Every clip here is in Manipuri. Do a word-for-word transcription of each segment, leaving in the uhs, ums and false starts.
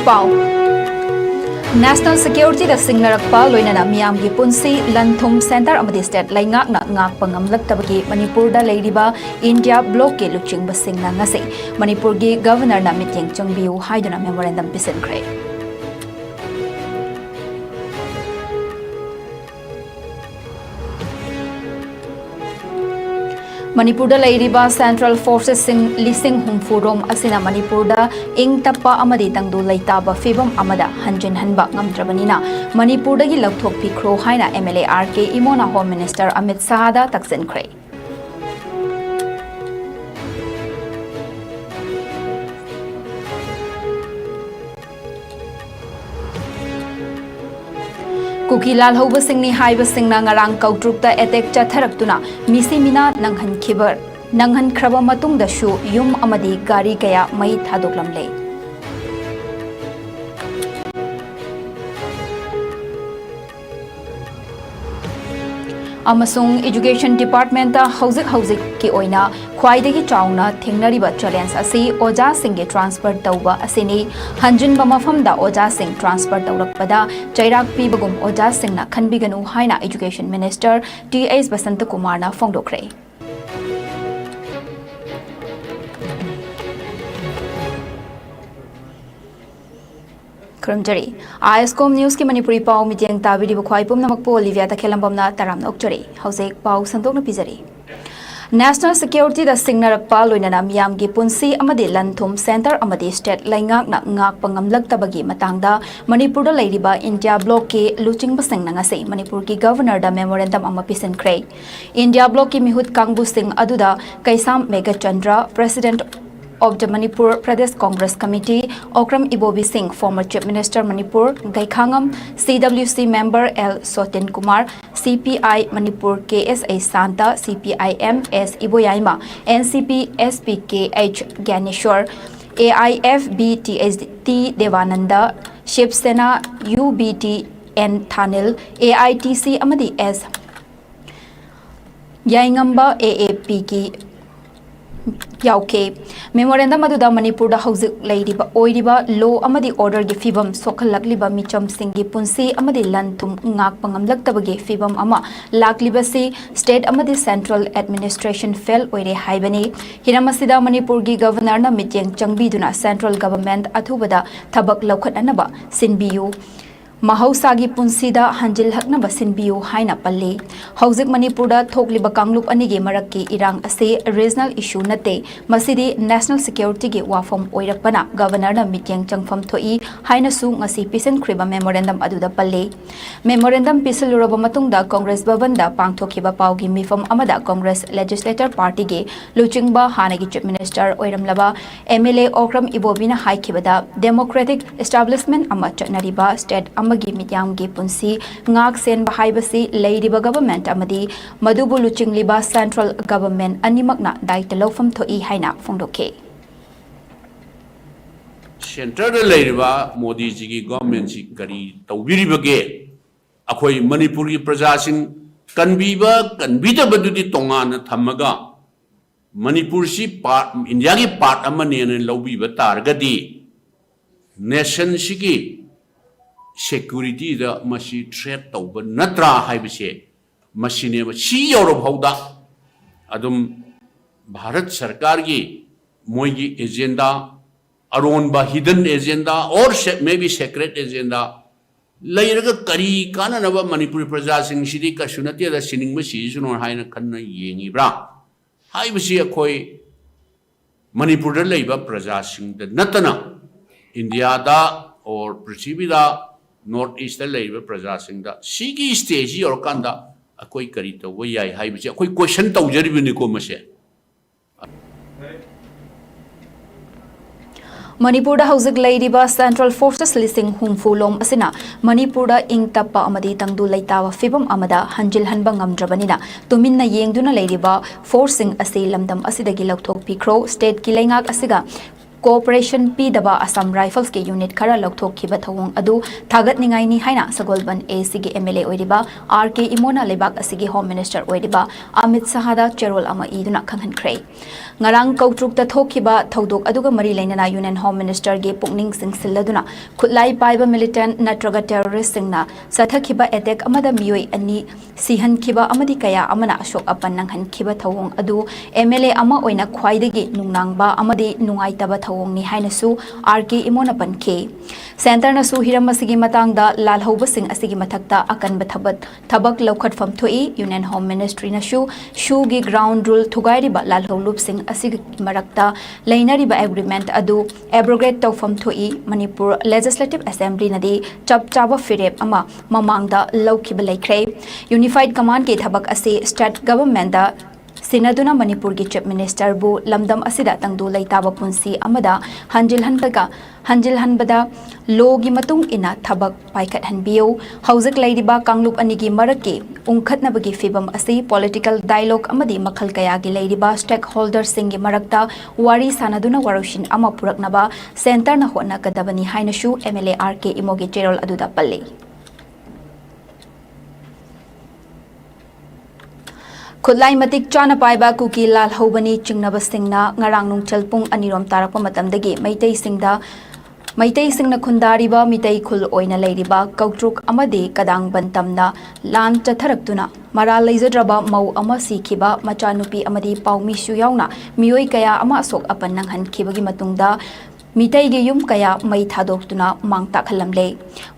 ꯄꯥꯎ꯫ National Security ꯗ ꯁꯤꯡꯅꯔꯛꯄ, ꯂꯣꯏꯅꯅ ꯃꯤꯌꯥꯝꯒꯤ ꯄꯨꯟꯁꯤ, ꯂꯟ-ꯊꯨꯝ, centre ꯑꯃꯗꯤ state ꯂꯩꯉꯥꯛꯅ ꯉꯥꯛꯄ ꯉꯝꯂꯛꯇꯕꯒꯤ ꯃꯅꯤꯄꯨꯔꯗ ꯂꯩꯔꯤꯕ India bloc ꯀꯤ ꯂꯨꯆꯤꯡꯕꯁꯤꯡꯅ ꯉꯁꯤ ꯃꯅꯤꯄꯨꯔꯒꯤ Governor ꯅ ꯃꯤꯠꯌꯦꯡ ꯆꯪꯕꯤꯌꯨ ꯍꯥꯏꯗꯨꯅ memorandum ꯄꯤꯁꯤꯟꯈ꯭ꯔꯦ꯫ ꯃꯅꯤꯄꯨꯔꯗ ꯂꯩꯔꯤꯕ central forces ꯁꯤꯡ ꯂꯤꯁꯤꯡ ꯍꯨꯝꯐꯨ ꯔꯣꯝ ꯑꯁꯤꯅ ꯃꯅꯤꯄꯨꯔꯗ ꯏꯪ ꯇꯞꯄ ꯑꯃꯗꯤ ꯇꯪꯗꯨ ꯂꯩꯇꯥꯕ ꯐꯤꯕꯝ ꯑꯃꯗ ꯍꯟꯖꯤꯟꯍꯟꯕ ꯉꯝꯗ꯭ꯔꯕꯅꯤꯅ, ꯃꯅꯤꯄꯨꯔꯗꯒꯤ ꯂꯧꯊꯣꯛꯄꯤꯈ꯭ꯔꯣ ꯍꯥꯏꯅ M L A R K ꯏꯃꯣꯅ Home Minister Amit ꯁꯥꯍꯗ ꯇꯛꯁꯤꯟꯈ꯭ꯔꯦ꯫ ꯀꯨꯀꯤ ꯂꯥꯜꯍꯧꯕꯁꯤꯡꯅꯤ ꯍꯥꯏꯕꯁꯤꯡꯅ ꯉꯔꯥꯡ ꯀꯧꯇ꯭ꯔꯨꯛꯇ attack ꯆꯠꯊꯔꯛꯇꯨꯅ ꯃꯤꯁꯤ ꯃꯤꯅꯥ ꯅꯪꯍꯟꯈꯤꯕ, ꯅꯪꯍꯟꯈ꯭ꯔꯕ ꯃꯇꯨꯡꯗꯁꯨ ꯌꯨꯝ ꯑꯃꯗꯤ ꯒꯥꯔꯤ ꯀꯌꯥ ꯃꯩ ꯊꯥꯗꯣꯛꯂꯝꯂꯦ꯫ ꯑꯃꯁꯨꯡ Education Department ꯇ ꯍꯧꯖꯤꯛ ꯍꯧꯖꯤꯛꯀꯤ ꯑꯣꯏꯅ ꯈ꯭ꯋꯥꯏꯗꯒꯤ ꯆꯥꯎꯅ ꯊꯦꯡꯅꯔꯤꯕ challenge ꯑꯁꯤ ꯑꯣꯖꯥꯁꯤꯡꯒꯤ transfer ꯇꯧꯕ ꯑꯁꯤꯅꯤ꯫ ꯍꯟꯖꯤꯟꯕ ꯃꯐꯝꯗ ꯑꯣꯖꯥꯁꯤꯡ transfer ꯇꯧꯔꯛꯄꯗ ꯆꯩꯔꯥꯛ ꯄꯤꯕꯒꯨꯝ ꯑꯣꯖꯥꯁꯤꯡꯅ ꯈꯟꯕꯤꯒꯅꯨ ꯍꯥꯏꯅ Education Minister T H ꯕꯁꯟꯇꯀꯨꯃꯥꯔꯅ ꯐꯣꯡꯗꯣꯛꯈ꯭ꯔꯦ꯫ ꯈꯨꯔꯨꯝꯖꯔꯤ꯫ ISCOM News ꯀꯤ ꯃꯅꯤꯄꯨꯔꯤ ꯄꯥꯎ ꯃꯤꯠꯌꯦꯡ ꯇꯥꯕꯤꯔꯤꯕ ꯈ꯭ꯋꯥꯏ ꯄꯨꯝꯅꯃꯛꯄꯨ ꯑꯣꯂꯤꯚꯤꯌꯥ ꯇꯈꯦꯜꯂꯝꯕꯝꯅ ꯇꯔꯥꯝꯅ ꯑꯣꯛꯆꯔꯤ꯫ ꯍꯧꯖꯤꯛ ꯄꯥꯎ ꯁꯟꯗꯣꯛꯅ ꯄꯤꯖꯔꯤ꯫ National Security ꯗ ꯁꯤꯡꯅꯔꯛꯄ, ꯂꯣꯏꯅꯅ ꯃꯤꯌꯥꯝꯒꯤ ꯄꯨꯟꯁꯤ ꯑꯃꯗꯤ ꯂꯟ-ꯊꯨꯝ, centre ꯑꯃꯗꯤ state ꯂꯩꯉꯥꯛꯅ ꯉꯥꯛꯄ ꯉꯝꯂꯛꯇꯕꯒꯤ ꯃꯇꯥꯡꯗ ꯃꯅꯤꯄꯨꯔꯗ ꯂꯩꯔꯤꯕ India bloc ꯀꯤ ꯂꯨꯆꯤꯡꯕꯁꯤꯡꯅ ꯉꯁꯤ ꯃꯅꯤꯄꯨꯔꯒꯤ Governor ꯗ memorandum ꯑꯃ ꯄꯤꯁꯤꯟꯈ꯭ꯔꯦ꯫ India bloc ꯀꯤ ꯃꯤꯍꯨꯠ ꯀꯥꯡꯕꯨꯁꯤꯡ ꯑꯗꯨꯗ ꯀꯩꯁꯥꯝ Meghachandra, President of the Manipur Pradesh Congress Committee, Okram ꯏꯕꯣꯕꯤ ꯁꯤꯡ, former Chief Minister Manipur, Gaikhangam C W C member L Sotin Kumar, C P I Manipur K S A Shanta, C P I M S Iboyaima, N C P S P K H Gyaneshwar, A I F B T H T Debananda, Shiv Sena U B T N ꯊꯥꯅꯤꯜ, A I T C ꯑꯃꯗꯤ S ꯌꯥꯏꯉꯝꯕ, A A P ꯀꯤ ꯌꯥꯎꯈꯤ꯫ ꯃꯦꯃꯣꯔꯦꯟꯗꯝ ꯑꯗꯨꯗ ꯃꯅꯤꯄꯨꯔꯗ ꯍꯧꯖꯤꯛ ꯂꯩꯔꯤꯕ, ꯑꯣꯏꯔꯤꯕ law ꯑꯃꯗꯤ orderꯒꯤ ꯐꯤꯕꯝ, ꯁꯣꯛꯍꯜꯂꯛꯂꯤꯕ ꯃꯤꯆꯝꯁꯤꯡꯒꯤ ꯄꯨꯟꯁꯤ ꯑꯃꯗꯤ ꯂꯟ ꯊꯨꯝ ꯉꯥꯛꯄ ꯉꯝꯂꯛꯇꯕꯒꯤ ꯐꯤꯕꯝ ꯑꯃ ꯂꯥꯛꯂꯤꯕꯁꯤ state ꯑꯃꯗꯤ central administration fail ꯑꯣꯏꯔꯦ ꯍꯥꯏꯕꯅꯤ꯫ ꯍꯤꯔꯝ ꯑꯁꯤꯗ ꯃꯅꯤꯄꯨꯔꯒꯤ Governorꯅ ꯃꯤꯠꯌꯦꯡ ꯆꯪꯕꯤꯗꯨꯅ central government ꯑꯊꯨꯕꯗ ꯊꯕꯛ ꯂꯧꯈꯠꯅꯅꯕ ꯁꯤꯟꯕꯤꯌꯨ꯫ ꯃꯍꯧꯁꯥꯒꯤ ꯄꯨꯟꯁꯤꯗ ꯍꯟꯖꯤꯜꯂꯛꯅꯕ ꯁꯤꯟꯕꯤꯌꯨ ꯍꯥꯏꯅ ꯄꯜꯂꯤ꯫ ꯍꯧꯖꯤꯛ ꯃꯅꯤꯄꯨꯔꯗ ꯊꯣꯛꯂꯤꯕ ꯀꯥꯡꯂꯨꯞ ꯑꯅꯤꯒꯤ ꯃꯔꯛꯀꯤ ꯏꯔꯥꯡ ꯑꯁꯤ regional issue ꯅꯠꯇꯦ, ꯃꯁꯤꯗꯤ national securityꯒꯤ ꯋꯥꯐꯝ ꯑꯣꯏꯔꯛꯄꯅ Governorꯅ ꯃꯤꯠꯌꯦꯡ ꯆꯪꯐꯝ ꯊꯣꯛꯏ ꯍꯥꯏꯅꯁꯨ ꯉꯁꯤ ꯄꯤꯁꯤꯟꯈ꯭ꯔꯤꯕ memorandum ꯑꯗꯨꯗ ꯄꯜꯂꯤ꯫ Memorandum ꯄꯤꯁꯤꯜꯂꯨꯔꯕ ꯃꯇꯨꯡꯗ Congress ꯚꯕꯟꯗ ꯄꯥꯡꯊꯣꯛꯈꯤꯕ ꯄꯥꯎꯒꯤ ꯃꯤꯐꯝ ꯑꯃꯗ Congress Legislator Partyꯒꯤ ꯂꯨꯆꯤꯡꯕ ꯍꯥꯟꯅꯒꯤ Chief Minister ꯑꯣꯏꯔꯝꯂꯕ MLA Okram ꯏꯕꯣꯕꯤꯅ ꯍꯥꯏꯈꯤꯕꯗ, democratic establishment ꯑꯃ ꯆꯠꯅꯔꯤꯕ state ꯑꯃꯒꯤ ꯃꯤꯌꯥꯝꯒꯤ ꯄꯨꯟꯁꯤ ꯉꯥꯛ ꯁꯦꯟꯕ ꯍꯥꯏꯕꯁꯤ ꯂꯩꯔꯤꯕ government ꯑꯃꯗꯤ ꯃꯗꯨꯕꯨ ꯂꯨꯆꯤꯡꯂꯤꯕ central government ꯑꯅꯤꯃꯛꯅ ꯗꯥꯏꯇ ꯂꯧꯐꯝ ꯊꯣꯛꯏ ꯍꯥꯏꯅ ꯐꯣꯡꯗꯣꯛꯈꯤ꯫ Centreꯗ ꯂꯩꯔꯤꯕ ꯃꯣꯗꯤꯖꯤꯒꯤ governmentꯁꯤ ꯀꯔꯤ ꯇꯧꯕꯤꯔꯤꯕꯒꯦ? ꯑꯩꯈꯣꯏ ꯃꯅꯤꯄꯨꯔꯒꯤ ꯄ꯭ꯔꯖꯥꯁꯤꯡ ꯀꯟꯕꯤꯕ ꯀꯟꯕꯤꯗꯕꯗꯨꯗꯤ ꯇꯣꯉꯥꯟꯅ ꯊꯝꯃꯒ, ꯃꯅꯤꯄꯨꯔꯁꯤ part, Indiaꯒꯤ part ꯑꯃꯅꯦꯅ ꯂꯧꯕꯤꯕ ꯇꯥꯔꯒꯗꯤ, nationꯁꯤꯒꯤ securityꯗ ꯃꯁꯤ threat ꯇꯧꯕ ꯅꯠꯇ꯭ꯔꯥ ꯍꯥꯏꯕꯁꯦ ꯃꯁꯤꯅꯦꯕ꯫ ꯁꯤ ꯌꯧꯔꯐꯥꯎꯗ ꯑꯗꯨꯝ ꯚꯥꯔꯠ ꯁꯔꯀꯥꯔꯒꯤ ꯃꯣꯏꯒꯤ agenda, ꯑꯔꯣꯟꯕ hidden agenda or se-, maybe secret agenda ꯂꯩꯔꯒ ꯀꯔꯤ ꯀꯥꯟꯅꯅꯕ ꯃꯅꯤꯄꯨꯔꯤ ꯄ꯭ꯔꯖꯥꯁꯤꯡꯁꯤꯗꯤ ꯀꯩꯁꯨ ꯅꯠꯇꯦꯗ, ꯁꯤꯅꯤꯡꯕ ꯁꯤꯁꯅꯨ ꯍꯥꯏꯅ ꯈꯟꯅ ꯌꯦꯡꯉꯤꯕ꯭ꯔꯥ ꯍꯥꯏꯕꯁꯤ ꯑꯩꯈꯣꯏ ꯃꯅꯤꯄꯨꯔꯗ ꯂꯩꯕ ꯄ꯭ꯔꯖꯥꯁꯤꯡꯗ ꯅꯠꯇꯅ Indiaꯗ or ꯄ꯭ꯔꯤꯊꯤꯕꯤꯗ North Eastꯇ ꯂꯩꯔꯤꯕ ꯄ꯭ꯔꯖꯥꯁꯤꯡꯗ ꯁꯤꯒꯤ stageꯁꯤ ꯌꯧꯔꯀꯥꯟꯗ ꯑꯩꯈꯣꯏ ꯀꯔꯤ ꯇꯧꯕ ꯌꯥꯏ ꯍꯥꯏꯕꯁꯤ ꯑꯩꯈꯣꯏ question ꯇꯧꯖꯔꯤꯕꯅꯤꯀꯣ ꯃꯁꯦ꯫ ꯃꯅꯤꯄꯨꯔꯗ ꯍꯧꯖꯤꯛ ꯂꯩꯔꯤꯕ central forces ꯂꯤꯁꯤꯡ ꯍꯨꯝꯐꯨ ꯂꯣꯝ ꯑꯁꯤꯅ ꯃꯅꯤꯄꯨꯔꯗ ꯏꯪ ꯇꯞꯄ ꯑꯃꯗꯤ ꯇꯪꯗꯨ ꯂꯩꯇꯥꯕ ꯐꯤꯕꯝ ꯑꯃꯗ ꯍꯟꯖꯤꯜꯍꯟꯕ ꯉꯝꯗ꯭ꯔꯕꯅꯤꯅ, ꯇꯨꯃꯤꯟꯅ ꯌꯦꯡꯗꯨꯅ ꯂꯩꯔꯤꯕ forceꯁꯤꯡ ꯑꯁꯤ ꯂꯝꯗꯝ ꯑꯁꯤꯗꯒꯤ ꯂꯧꯊꯣꯛꯄꯤꯈ꯭ꯔꯣ, stateꯀꯤ ꯂꯩꯉꯥꯛ ꯑꯁꯤꯒ cooperation ꯄꯤꯗꯕ Assam Riflesꯀꯤ unit ꯈꯔ ꯂꯧꯊꯣꯛꯈꯤꯕ ꯊꯧꯑꯣꯡ ꯑꯗꯨ ꯊꯥꯒꯠꯅꯤꯡꯉꯥꯏꯅꯤ ꯍꯥꯏꯅ ꯁꯒꯣꯜꯕꯟ ACꯒꯤ MLA ꯑꯣꯏꯔꯤꯕ R K ꯏꯃꯣꯅ ꯂꯩꯕꯥꯛ ꯑꯁꯤꯒꯤ Home Minister ꯑꯣꯏꯔꯤꯕ ꯑꯃꯤꯠ ꯁꯍꯥꯗ ꯆꯦꯔꯣꯜ ꯑꯃ ꯏꯗꯨꯅ ꯈꯪꯍꯟꯈ꯭ꯔꯦ꯫ ꯉꯔꯥꯡ ꯀꯧꯇ꯭ꯔꯨꯛꯇ ꯊꯣꯛꯈꯤꯕ ꯊꯧꯗꯣꯛ ꯑꯗꯨꯒ ꯃꯔꯤ ꯂꯩꯅꯅ Union Home Ministerꯒꯤ ꯄꯨꯛꯅꯤꯡ ꯆꯤꯡꯁꯤꯜꯂꯗꯨꯅ ꯈꯨꯠꯂꯥꯏ ꯄꯥꯏꯕ militant ꯅꯠꯇ꯭ꯔꯒ terroristꯁꯤꯡꯅ ꯆꯠꯊꯈꯤꯕ attack ꯑꯃꯗ ꯃꯤꯑꯣꯏ ꯑꯅꯤ ꯁꯤꯍꯟꯈꯤꯕ ꯑꯃꯗꯤ ꯀꯌꯥ ꯑꯃꯅ ꯑꯁꯣꯛ ꯑꯄꯟ ꯅꯪꯍꯟꯈꯤꯕ ꯊꯧꯑꯣꯡ ꯑꯗꯨ MLA ꯑꯃ ꯑꯣꯏꯅ ꯈ꯭ꯋꯥꯏꯗꯒꯤ ꯅꯨꯡꯅꯥꯡꯕ ꯑꯃꯗꯤ ꯅꯨꯡꯉꯥꯏꯇꯕ ꯊꯧꯑꯣꯡꯅꯤ ꯍꯥꯏꯅꯁꯨ R K ꯏꯃꯣꯅ ꯄꯟꯈꯤ꯫ Centreꯅꯁꯨ ꯍꯤꯔꯝ ꯑꯁꯤꯒꯤ ꯃꯇꯥꯡꯗ ꯂꯥꯜꯍꯧꯕꯁꯤꯡ ꯑꯁꯤꯒꯤ ꯃꯊꯛꯇ ꯑꯀꯟꯕ ꯊꯕꯛ, ꯊꯕꯛ ꯂꯧꯈꯠꯐꯝ ꯊꯣꯛꯏ꯫ Union Home Ministryꯅꯁꯨ SoOꯒꯤ ground rule ꯊꯨꯒꯥꯏꯔꯤꯕ ꯂꯥꯜꯍꯧꯂꯨꯞꯁꯤꯡ ꯑꯁꯤꯒꯤ ꯃꯔꯛꯇ ꯂꯩꯅꯔꯤꯕ agreement ꯑꯗꯨ abrogate ꯇꯧꯐꯝ ꯊꯣꯛꯏ꯫ ꯃꯅꯤꯄꯨꯔ Legislative Assemblyꯅꯗꯤ ꯆꯞ ꯆꯥꯕ ꯐꯤꯔꯦꯞ ꯑꯃ ꯃꯃꯥꯡꯗ ꯂꯧꯈꯤꯕ ꯂꯩꯈ꯭ꯔꯦ꯫ Unified Commandꯀꯤ ꯊꯕꯛ ꯑꯁꯤ state governmentꯇ ꯁꯤꯟꯅꯗꯨꯅ ꯃꯅꯤꯄꯨꯔꯒꯤ Chief Ministerꯕꯨ ꯂꯝꯗꯝ ꯑꯁꯤꯗ ꯇꯪꯗꯨ ꯂꯩꯇꯥꯕ ꯄꯨꯟꯁꯤ ꯑꯃꯗ ꯍꯟꯖꯤꯜꯍꯟꯕꯒ, ꯍꯟꯖꯤꯜꯍꯟꯕꯗ lawꯒꯤ ꯃꯇꯨꯡ ꯏꯟꯅ ꯊꯕꯛ ꯄꯥꯏꯈꯠꯍꯟꯕꯤꯌꯨ꯫ ꯍꯧꯖꯤꯛ ꯂꯩꯔꯤꯕ ꯀꯥꯡꯂꯨꯞ ꯑꯅꯤꯒꯤ ꯃꯔꯛꯀꯤ ꯎꯪꯈꯠꯅꯕꯒꯤ ꯐꯤꯚꯝ ꯑꯁꯤ political dialogue ꯑꯃꯗꯤ ꯃꯈꯜ ꯀꯌꯥꯒꯤ ꯂꯩꯔꯤꯕ stakeholderꯁꯤꯡꯒꯤ ꯃꯔꯛꯇ ꯋꯥꯔꯤ ꯁꯥꯅꯗꯨꯅ ꯋꯥꯔꯣꯏꯁꯤꯟ ꯑꯃ ꯄꯨꯔꯛꯅꯕ Centreꯅ ꯍꯣꯠꯅꯒꯗꯕꯅꯤ ꯍꯥꯏꯅꯁꯨ MLA R K ꯏꯃꯣꯒꯤ ꯆꯦꯔꯣꯜ ꯑꯗꯨꯗ ꯄꯜꯂꯤ꯫ ꯈꯨꯠꯂꯥꯏ ꯃꯇꯤꯛ ꯆꯥꯅ ꯄꯥꯏꯕ ꯀꯨꯀꯤ ꯂꯥꯜꯍꯧꯕꯅꯤ ꯆꯤꯡꯅꯕꯁꯤꯡꯅ ꯉꯔꯥꯡ ꯅꯨꯡꯊꯤꯜ ꯄꯨꯡ ꯑꯅꯤꯔꯣꯝ ꯇꯥꯔꯛꯄ ꯃꯇꯝꯗꯒꯤ ꯃꯩꯇꯩꯁꯤꯡꯗ, ꯃꯩꯇꯩꯁꯤꯡꯅ ꯈꯨꯟꯗꯥꯔꯤꯕ ꯃꯤꯇꯩ ꯈꯨꯜ ꯑꯣꯏꯅ ꯂꯩꯔꯤꯕ ꯀꯧꯇ꯭ꯔꯨꯛ ꯑꯃꯗꯤ ꯀꯗꯥꯡꯕꯟ ꯇꯝꯅ ꯂꯥꯟ ꯆꯠꯊꯔꯛꯇꯨꯅ ꯃꯔꯥꯜ ꯂꯩꯖꯗ꯭ꯔꯕ ꯃꯧ ꯑꯃ ꯁꯤꯈꯤꯕ, ꯃꯆꯥꯅꯨꯄꯤ ꯑꯃꯗꯤ ꯄꯥꯎꯃꯤꯁꯨ ꯌꯥꯎꯅ ꯃꯤꯑꯣꯏ ꯀꯌꯥ ꯑꯃ ꯑꯁꯣꯛ ꯑꯄꯟ ꯅꯪꯍꯟꯈꯤꯕꯒꯤ ꯃꯇꯨꯡꯗ ꯃꯤꯇꯩꯒꯤ ꯌꯨꯝ ꯀꯌꯥ ꯃꯩ ꯊꯥꯗꯣꯛꯇꯨꯅ ꯃꯥꯡ ꯇꯥꯛꯍꯜꯂꯝꯂꯦ꯫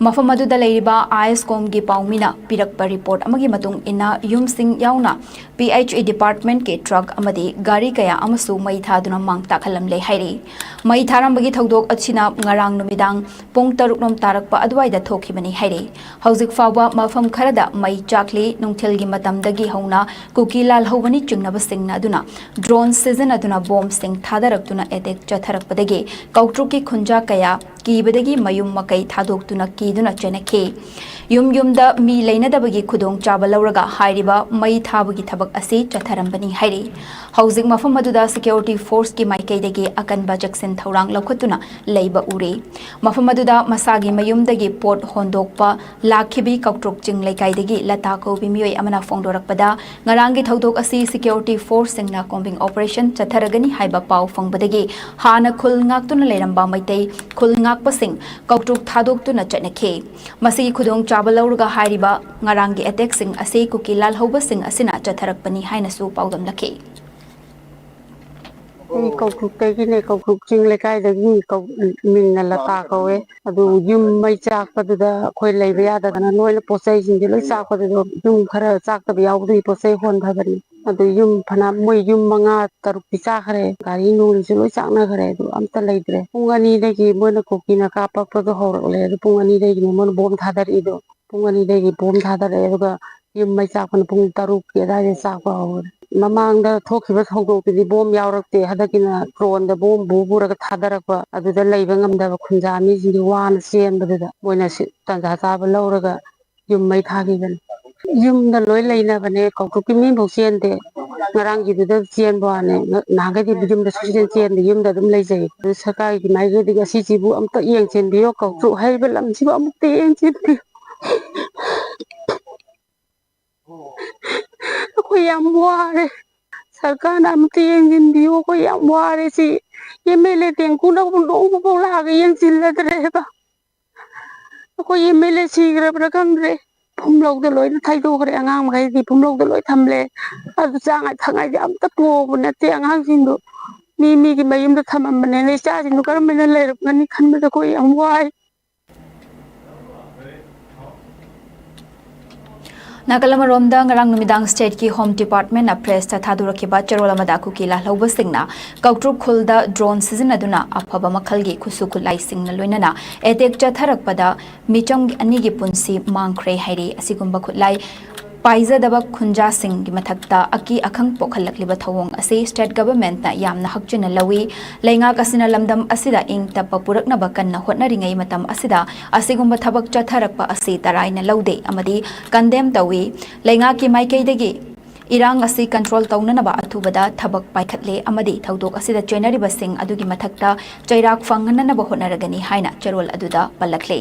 ꯃꯐꯝ ꯑꯗꯨꯗ ꯂꯩꯔꯤꯕ ISCOMꯒꯤ ꯄꯥꯎꯃꯤꯅ ꯄꯤꯔꯛꯄ report ꯑꯃꯒꯤ ꯃꯇꯨꯡ ꯏꯟꯅ ꯌꯨꯝꯁꯤꯡ ꯌꯥꯎꯅ PHE departmentꯀꯤ truck ꯑꯃꯗꯤ ꯒꯥꯔꯤ ꯀꯌꯥ ꯑꯃꯁꯨ ꯃꯩ ꯊꯥꯗꯨꯅ ꯃꯥꯡ ꯇꯥꯛꯍꯜꯂꯝꯂꯦ ꯍꯥꯏꯔꯤ꯫ ꯃꯩ ꯊꯥꯔꯝꯕꯒꯤ ꯊꯧꯗꯣꯛ ꯑꯁꯤꯅ ꯉꯔꯥꯡ ꯅꯨꯃꯤꯗꯥꯡ ꯄꯨꯡ ꯇꯔꯨꯛ ꯔꯣꯝ ꯇꯥꯔꯛꯄ ꯑꯗꯨꯋꯥꯏꯗ ꯊꯣꯛꯈꯤꯕꯅꯤ ꯍꯥꯏꯔꯤ꯫ ꯍꯧꯖꯤꯛ ꯐꯥꯎꯕ ꯃꯐꯝ ꯈꯔꯗ ꯃꯩ ꯆꯥꯛꯂꯤ꯫ ꯅꯨꯡꯊꯤꯜꯒꯤ ꯃꯇꯝꯗꯒꯤ ꯍꯧꯅ ꯀꯨꯀꯤ ꯂꯥꯜꯍꯧꯕꯅꯤ ꯆꯤꯡꯅꯕꯁꯤꯡꯅ ꯑꯗꯨꯅ drone ꯁꯤꯖꯤꯟꯅꯗꯨꯅ ꯕꯣꯝꯁꯤꯡ ꯊꯥꯗꯔꯛꯇꯨꯅ attack ꯆꯠꯊꯔꯛꯄꯗꯒꯤ ꯀꯧꯇ꯭ꯔꯨꯛꯀꯤ ꯈꯨꯟꯖꯥ ꯀꯌꯥ ꯀꯤꯕꯗꯒꯤ ꯃꯌꯨꯝ ꯃꯀꯩ ꯊꯥꯗꯣꯛꯇꯨꯅ ꯀꯤꯗꯨꯅ ꯆꯦꯟꯅꯈꯤ꯫ ꯌꯨꯝ ꯌꯨꯝꯗ ꯃꯤ ꯂꯩꯅꯗꯕꯒꯤ ꯈꯨꯗꯣꯡꯆꯥꯕ ꯂꯧꯔꯒ ꯍꯥꯏꯔꯤꯕ ꯃꯩ ꯊꯥꯕꯒꯤ ꯊꯕꯛ ꯑꯁꯤ ꯆꯠꯊꯔꯝꯕꯅꯤ ꯍꯥꯏꯔꯤ꯫ ꯍꯧꯖꯤꯛ ꯃꯐꯝ ꯑꯗꯨꯗ security forceꯀꯤ ꯃꯥꯏꯀꯩꯗꯒꯤ ꯑꯀꯟꯕ ꯆꯦꯛꯁꯤꯟ ꯊꯧꯔꯥꯡ ꯂꯧꯈꯠꯇꯨꯅ ꯂꯩꯕ ꯎꯔꯦ꯫ ꯃꯐꯝ ꯑꯗꯨꯗ ꯃꯁꯥꯒꯤ ꯃꯌꯨꯝꯗꯒꯤ ꯄꯣꯠ ꯍꯣꯟꯗꯣꯛꯄ ꯂꯥꯛꯈꯤꯕꯤ ꯀꯧꯇ꯭ꯔꯨꯛ ꯆꯤꯡ ꯂꯩꯀꯥꯏꯗꯒꯤ ꯂꯇꯥ ꯀꯧꯕꯤ ꯃꯤꯑꯣꯏ ꯑꯃꯅ ꯐꯣꯡꯗꯣꯔꯛꯄꯗ, ꯉꯔꯥꯡꯒꯤ ꯊꯧꯗꯣꯛ ꯑꯁꯤ security forceꯁꯤꯡꯅ combing operation ꯆꯠꯊꯔꯒꯅꯤ ꯍꯥꯏꯕ ꯄꯥꯎ ꯐꯪꯕꯗꯒꯤ ꯍꯥꯟꯅ ꯈꯨꯜ ꯉꯥꯛꯇꯨꯅ ꯂꯩꯔꯝꯕ ꯃꯩꯇꯩ ꯈꯨꯜ ꯉꯥꯛꯄꯁꯤꯡ ꯀꯧꯇ꯭ꯔꯨꯛ ꯊꯥꯗꯣꯛꯇꯨꯅ ꯆꯠꯅꯈꯤ꯫ ꯃꯁꯤꯒꯤ ꯈꯨꯗꯣꯡꯆꯥꯕ ꯂꯧꯔꯒ ꯍꯥꯏꯔꯤꯕ ꯉꯔꯥꯡꯒꯤ attackꯁꯤꯡ ꯑꯁꯤ ꯀꯨꯀꯤ ꯂꯥꯜꯍꯧꯕꯁꯤꯡ ꯑꯁꯤꯅ ꯆꯠꯊꯔꯛꯄꯅꯤ ꯍꯥꯏꯅꯁꯨ ꯄꯥꯎꯗꯝꯂꯛꯈꯤ꯫ ꯑꯩ ꯀꯧꯇ꯭ꯔꯨꯛꯇꯒꯤꯅꯦ, ꯀꯧꯇ꯭ꯔꯨꯛ ꯆꯤꯡ ꯂꯩꯀꯥꯏꯗꯒꯤ ꯀꯧ-, ꯃꯤꯡꯅ ꯂꯇꯥ ꯀꯧꯋꯦ꯫ ꯑꯗꯨ ꯌꯨꯝ ꯃꯩ ꯆꯥꯛꯄꯗꯨꯗ ꯑꯩꯈꯣꯏ ꯂꯩꯕ ꯌꯥꯗꯗꯅ ꯂꯣꯏꯅ ꯄꯣꯠ ꯆꯩꯁꯤꯡꯁꯦ ꯂꯣꯏ ꯆꯥꯛꯄꯗꯨꯗ ꯌꯨꯝ ꯈꯔ ꯆꯥꯛꯇꯕ ꯌꯥꯎꯕꯗꯨꯒꯤ ꯄꯣꯠ ꯆꯩ ꯍꯣꯟꯊꯕꯅꯤ꯫ ꯑꯗꯨ ꯌꯨꯝ ꯐꯅ ꯃꯣꯏ ꯌꯨꯝ ꯃꯉꯥ ꯇꯔꯨꯛꯇꯤ ꯆꯥꯈ꯭ꯔꯦ, ꯒꯥꯔꯤ ꯅꯨꯡꯁꯨ ꯂꯣꯏ ꯆꯥꯛꯅꯈ꯭ꯔꯦ, ꯑꯗꯨ ꯑꯝꯇ ꯂꯩꯇ꯭ꯔꯦ꯫ ꯄꯨꯡ ꯑꯅꯤꯗꯒꯤ ꯃꯣꯏꯅ ꯀꯨꯀꯤꯅ ꯀꯥꯞꯄꯛꯄꯗꯣ ꯍꯧꯔꯛꯂꯦ꯫ ꯑꯗꯨ ꯄꯨꯡ ꯑꯅꯤꯗꯒꯤꯅꯦ ꯃꯣꯏꯅ ꯕꯣꯝ ꯊꯥꯗꯔꯛꯏꯗꯣ꯫ ꯄꯨꯡ ꯑꯅꯤꯗꯒꯤ ꯕꯣꯝ ꯊꯥꯗꯔꯛꯑꯦ, ꯑꯗꯨꯒ ꯌꯨꯝ ꯃꯩ ꯆꯥꯛꯄꯅ ꯄꯨꯡ ꯇꯔꯨꯛꯀꯤ ꯑꯗꯨꯋꯥꯏꯗ ꯆꯥꯛꯄ ꯍꯧꯔꯦ꯫ ꯃꯃꯥꯡꯗ ꯊꯣꯛꯈꯤꯕ ꯊꯧꯗꯣꯛꯇꯨꯗꯤ ꯕꯣꯝ ꯌꯥꯎꯔꯛꯇꯦ, ꯍꯟꯗꯛꯀꯤꯅ ꯗ꯭ꯔꯣꯟꯗ ꯕꯣꯝ ꯄꯨ ꯄꯨꯔꯒ ꯊꯥꯗꯔꯛꯄ, ꯑꯗꯨꯗ ꯂꯩꯕ ꯉꯝꯗꯕ ꯈꯨꯟꯖꯥ ꯃꯤꯁꯤꯡꯗꯤ ꯋꯥꯅ ꯆꯦꯟꯕꯗꯨꯗ ꯃꯣꯏꯅ ꯁꯤ ꯇꯥꯟꯖꯥ ꯆꯥꯕ ꯂꯧꯔꯒ ꯌꯨꯝ ꯃꯩ ꯊꯥꯈꯤꯕꯅꯤ꯫ ꯌꯨꯝꯗ ꯂꯣꯏ ꯂꯩꯅꯕꯅꯦ, ꯀꯧꯇ꯭ꯔꯨꯛꯀꯤ ꯃꯤꯐꯧ ꯆꯦꯟꯗꯦ꯫ ꯉꯔꯥꯡꯒꯤꯗꯨꯗ ꯆꯦꯟꯕ ꯋꯥꯅꯦ꯫ ꯉ-, ꯅꯍꯥꯟꯈꯩꯗꯤ ꯌꯨꯝꯗ ꯁꯨꯡꯆꯦꯟ ꯆꯦꯟꯗꯦ, ꯌꯨꯝꯗ ꯑꯗꯨꯝ ꯂꯩꯖꯩ꯫ ꯑꯗꯨ ꯁꯔꯀꯥꯔꯒꯤ ꯃꯥꯏꯀꯩꯗꯒꯤ ꯑꯁꯤꯁꯤꯕꯨ ꯑꯝꯇ ꯌꯦꯡꯁꯤꯟꯕꯤꯌꯣ, ꯀꯧꯇ꯭ꯔꯨꯛ ꯍꯥꯏꯔꯤꯕ ꯂꯝꯁꯤꯕꯨ ꯑꯃꯨꯛꯇ ꯌꯦꯡꯁꯤꯟꯕꯤꯌꯨ꯫ ꯑꯩꯈꯣꯏ ꯌꯥꯝ ꯋꯥꯔꯦ, ꯁꯔꯀꯥꯔꯅ ꯑꯃꯨꯛꯇ ꯌꯦꯡꯁꯤꯟꯕꯤꯌꯨ, ꯑꯩꯈꯣꯏ ꯌꯥꯝ ꯋꯥꯔꯦ꯫ ꯁꯤ ꯑꯦꯝ ꯑꯦꯜ ꯑꯦ ꯇꯦꯡꯀꯨꯅꯕꯨ ꯅꯣꯡꯃꯐꯥꯎ ꯂꯥꯛꯑꯒ ꯌꯦꯡꯁꯤꯜꯂꯗ꯭ꯔꯦꯕ꯫ ꯑꯩꯈꯣꯏ ꯑꯦꯝ ꯑꯦꯜ ꯑꯦ ꯁꯤꯈ꯭ꯔꯕ꯭ꯔꯥ ꯈꯪꯗ꯭ꯔꯦ, ꯐꯨꯝꯂꯧꯗ ꯂꯣꯏꯅ ꯊꯩꯗꯣꯛꯈ꯭ꯔꯦ꯫ ꯑꯉꯥꯡ ꯃꯈꯩꯗꯤ ꯐꯨꯝꯂꯧꯗ ꯂꯣꯏ ꯊꯝꯂꯦ꯫ ꯑꯗꯨ ꯆꯥꯉꯥꯏ ꯊꯛꯉꯥꯏꯗꯤ ꯑꯝꯇ ꯄꯨꯍꯧꯕ ꯅꯠꯇꯦ ꯑꯉꯥꯡꯁꯤꯡꯗꯣ꯫ ꯃꯤ ꯃꯤꯒꯤ ꯃꯌꯨꯝꯗ ꯊꯝꯃꯝꯕꯅꯤꯅ ꯏꯆꯥꯁꯤꯡꯗꯣ ꯀꯔꯝꯕꯅ ꯂꯩꯔꯝꯒꯅꯤ ꯈꯟꯕꯗ ꯑꯩꯈꯣꯏ ꯌꯥꯝ ꯋꯥꯏ꯫ ꯅꯥꯀꯜ ꯑꯃꯔꯣꯝꯗ, ꯉꯔꯥꯡ ꯅꯨꯃꯤꯗꯥꯡ stateꯀꯤ Home Departmentꯅ pressꯇ ꯊꯥꯗꯣꯔꯛꯈꯤꯕ ꯆꯦꯔꯣꯜ ꯑꯃꯗ ꯀꯨꯀꯤ ꯂꯥꯜꯍꯧꯕꯁꯤꯡꯅ ꯀꯧꯇ꯭ꯔꯨꯛ ꯈꯨꯜꯗ drone ꯁꯤꯖꯤꯟꯅꯗꯨꯅ ꯑꯐꯕ ꯃꯈꯜꯒꯤ ꯈꯨꯠꯁꯨ ꯈꯨꯠꯂꯥꯏꯁꯤꯡꯅ ꯂꯣꯏꯅꯅ attack ꯆꯠꯊꯔꯛꯄꯗ ꯃꯤꯆꯝ ꯑꯅꯤꯒꯤ ꯄꯨꯟꯁꯤ ꯃꯥꯡꯈ꯭ꯔꯦ ꯍꯥꯏꯔꯤ꯫ ꯑꯁꯤꯒꯨꯝꯕ ꯈꯨꯠꯂꯥꯏ ꯄꯥꯏꯖꯗꯕ ꯈꯨꯟꯖꯥꯁꯤꯡꯒꯤ ꯃꯊꯛꯇ ꯑꯀꯤ ꯑꯈꯪ ꯄꯣꯛꯍꯜꯂꯛꯂꯤꯕ ꯊꯧꯑꯣꯡ ꯑꯁꯤ state governmentꯅ ꯌꯥꯝꯅ ꯍꯛꯆꯤꯟꯅ ꯂꯧꯏ꯫ ꯂꯩꯉꯥꯛ ꯑꯁꯤꯅ ꯂꯝꯗꯝ ꯑꯁꯤꯗ ꯏꯪ ꯇꯞꯄ ꯄꯨꯔꯛꯅꯕ ꯀꯟꯅ ꯍꯣꯠꯅꯔꯤꯉꯩ ꯃꯇꯝ ꯑꯁꯤꯗ ꯑꯁꯤꯒꯨꯝꯕ ꯊꯕꯛ ꯆꯠꯊꯔꯛꯄ ꯑꯁꯤ ꯇꯔꯥꯏꯅ ꯂꯧꯗꯦ ꯑꯃꯗꯤ condemn ꯇꯧꯏ꯫ ꯂꯩꯉꯥꯛꯀꯤ ꯃꯥꯏꯀꯩꯗꯒꯤ ꯏꯔꯥꯡ ꯑꯁꯤ control ꯇꯧꯅꯅꯕ ꯑꯊꯨꯕꯗ ꯊꯕꯛ ꯄꯥꯏꯈꯠꯂꯦ ꯑꯃꯗꯤ ꯊꯧꯗꯣꯛ ꯑꯁꯤꯗ ꯆꯦꯟꯅꯔꯤꯕꯁꯤꯡ ꯑꯗꯨꯒꯤ ꯃꯊꯛꯇ ꯆꯩꯔꯥꯛ ꯐꯪꯍꯟꯅꯅꯕ ꯍꯣꯠꯅꯔꯒꯅꯤ ꯍꯥꯏꯅ ꯆꯦꯔꯣꯜ ꯑꯗꯨꯗ ꯄꯜꯂꯛꯂꯦ꯫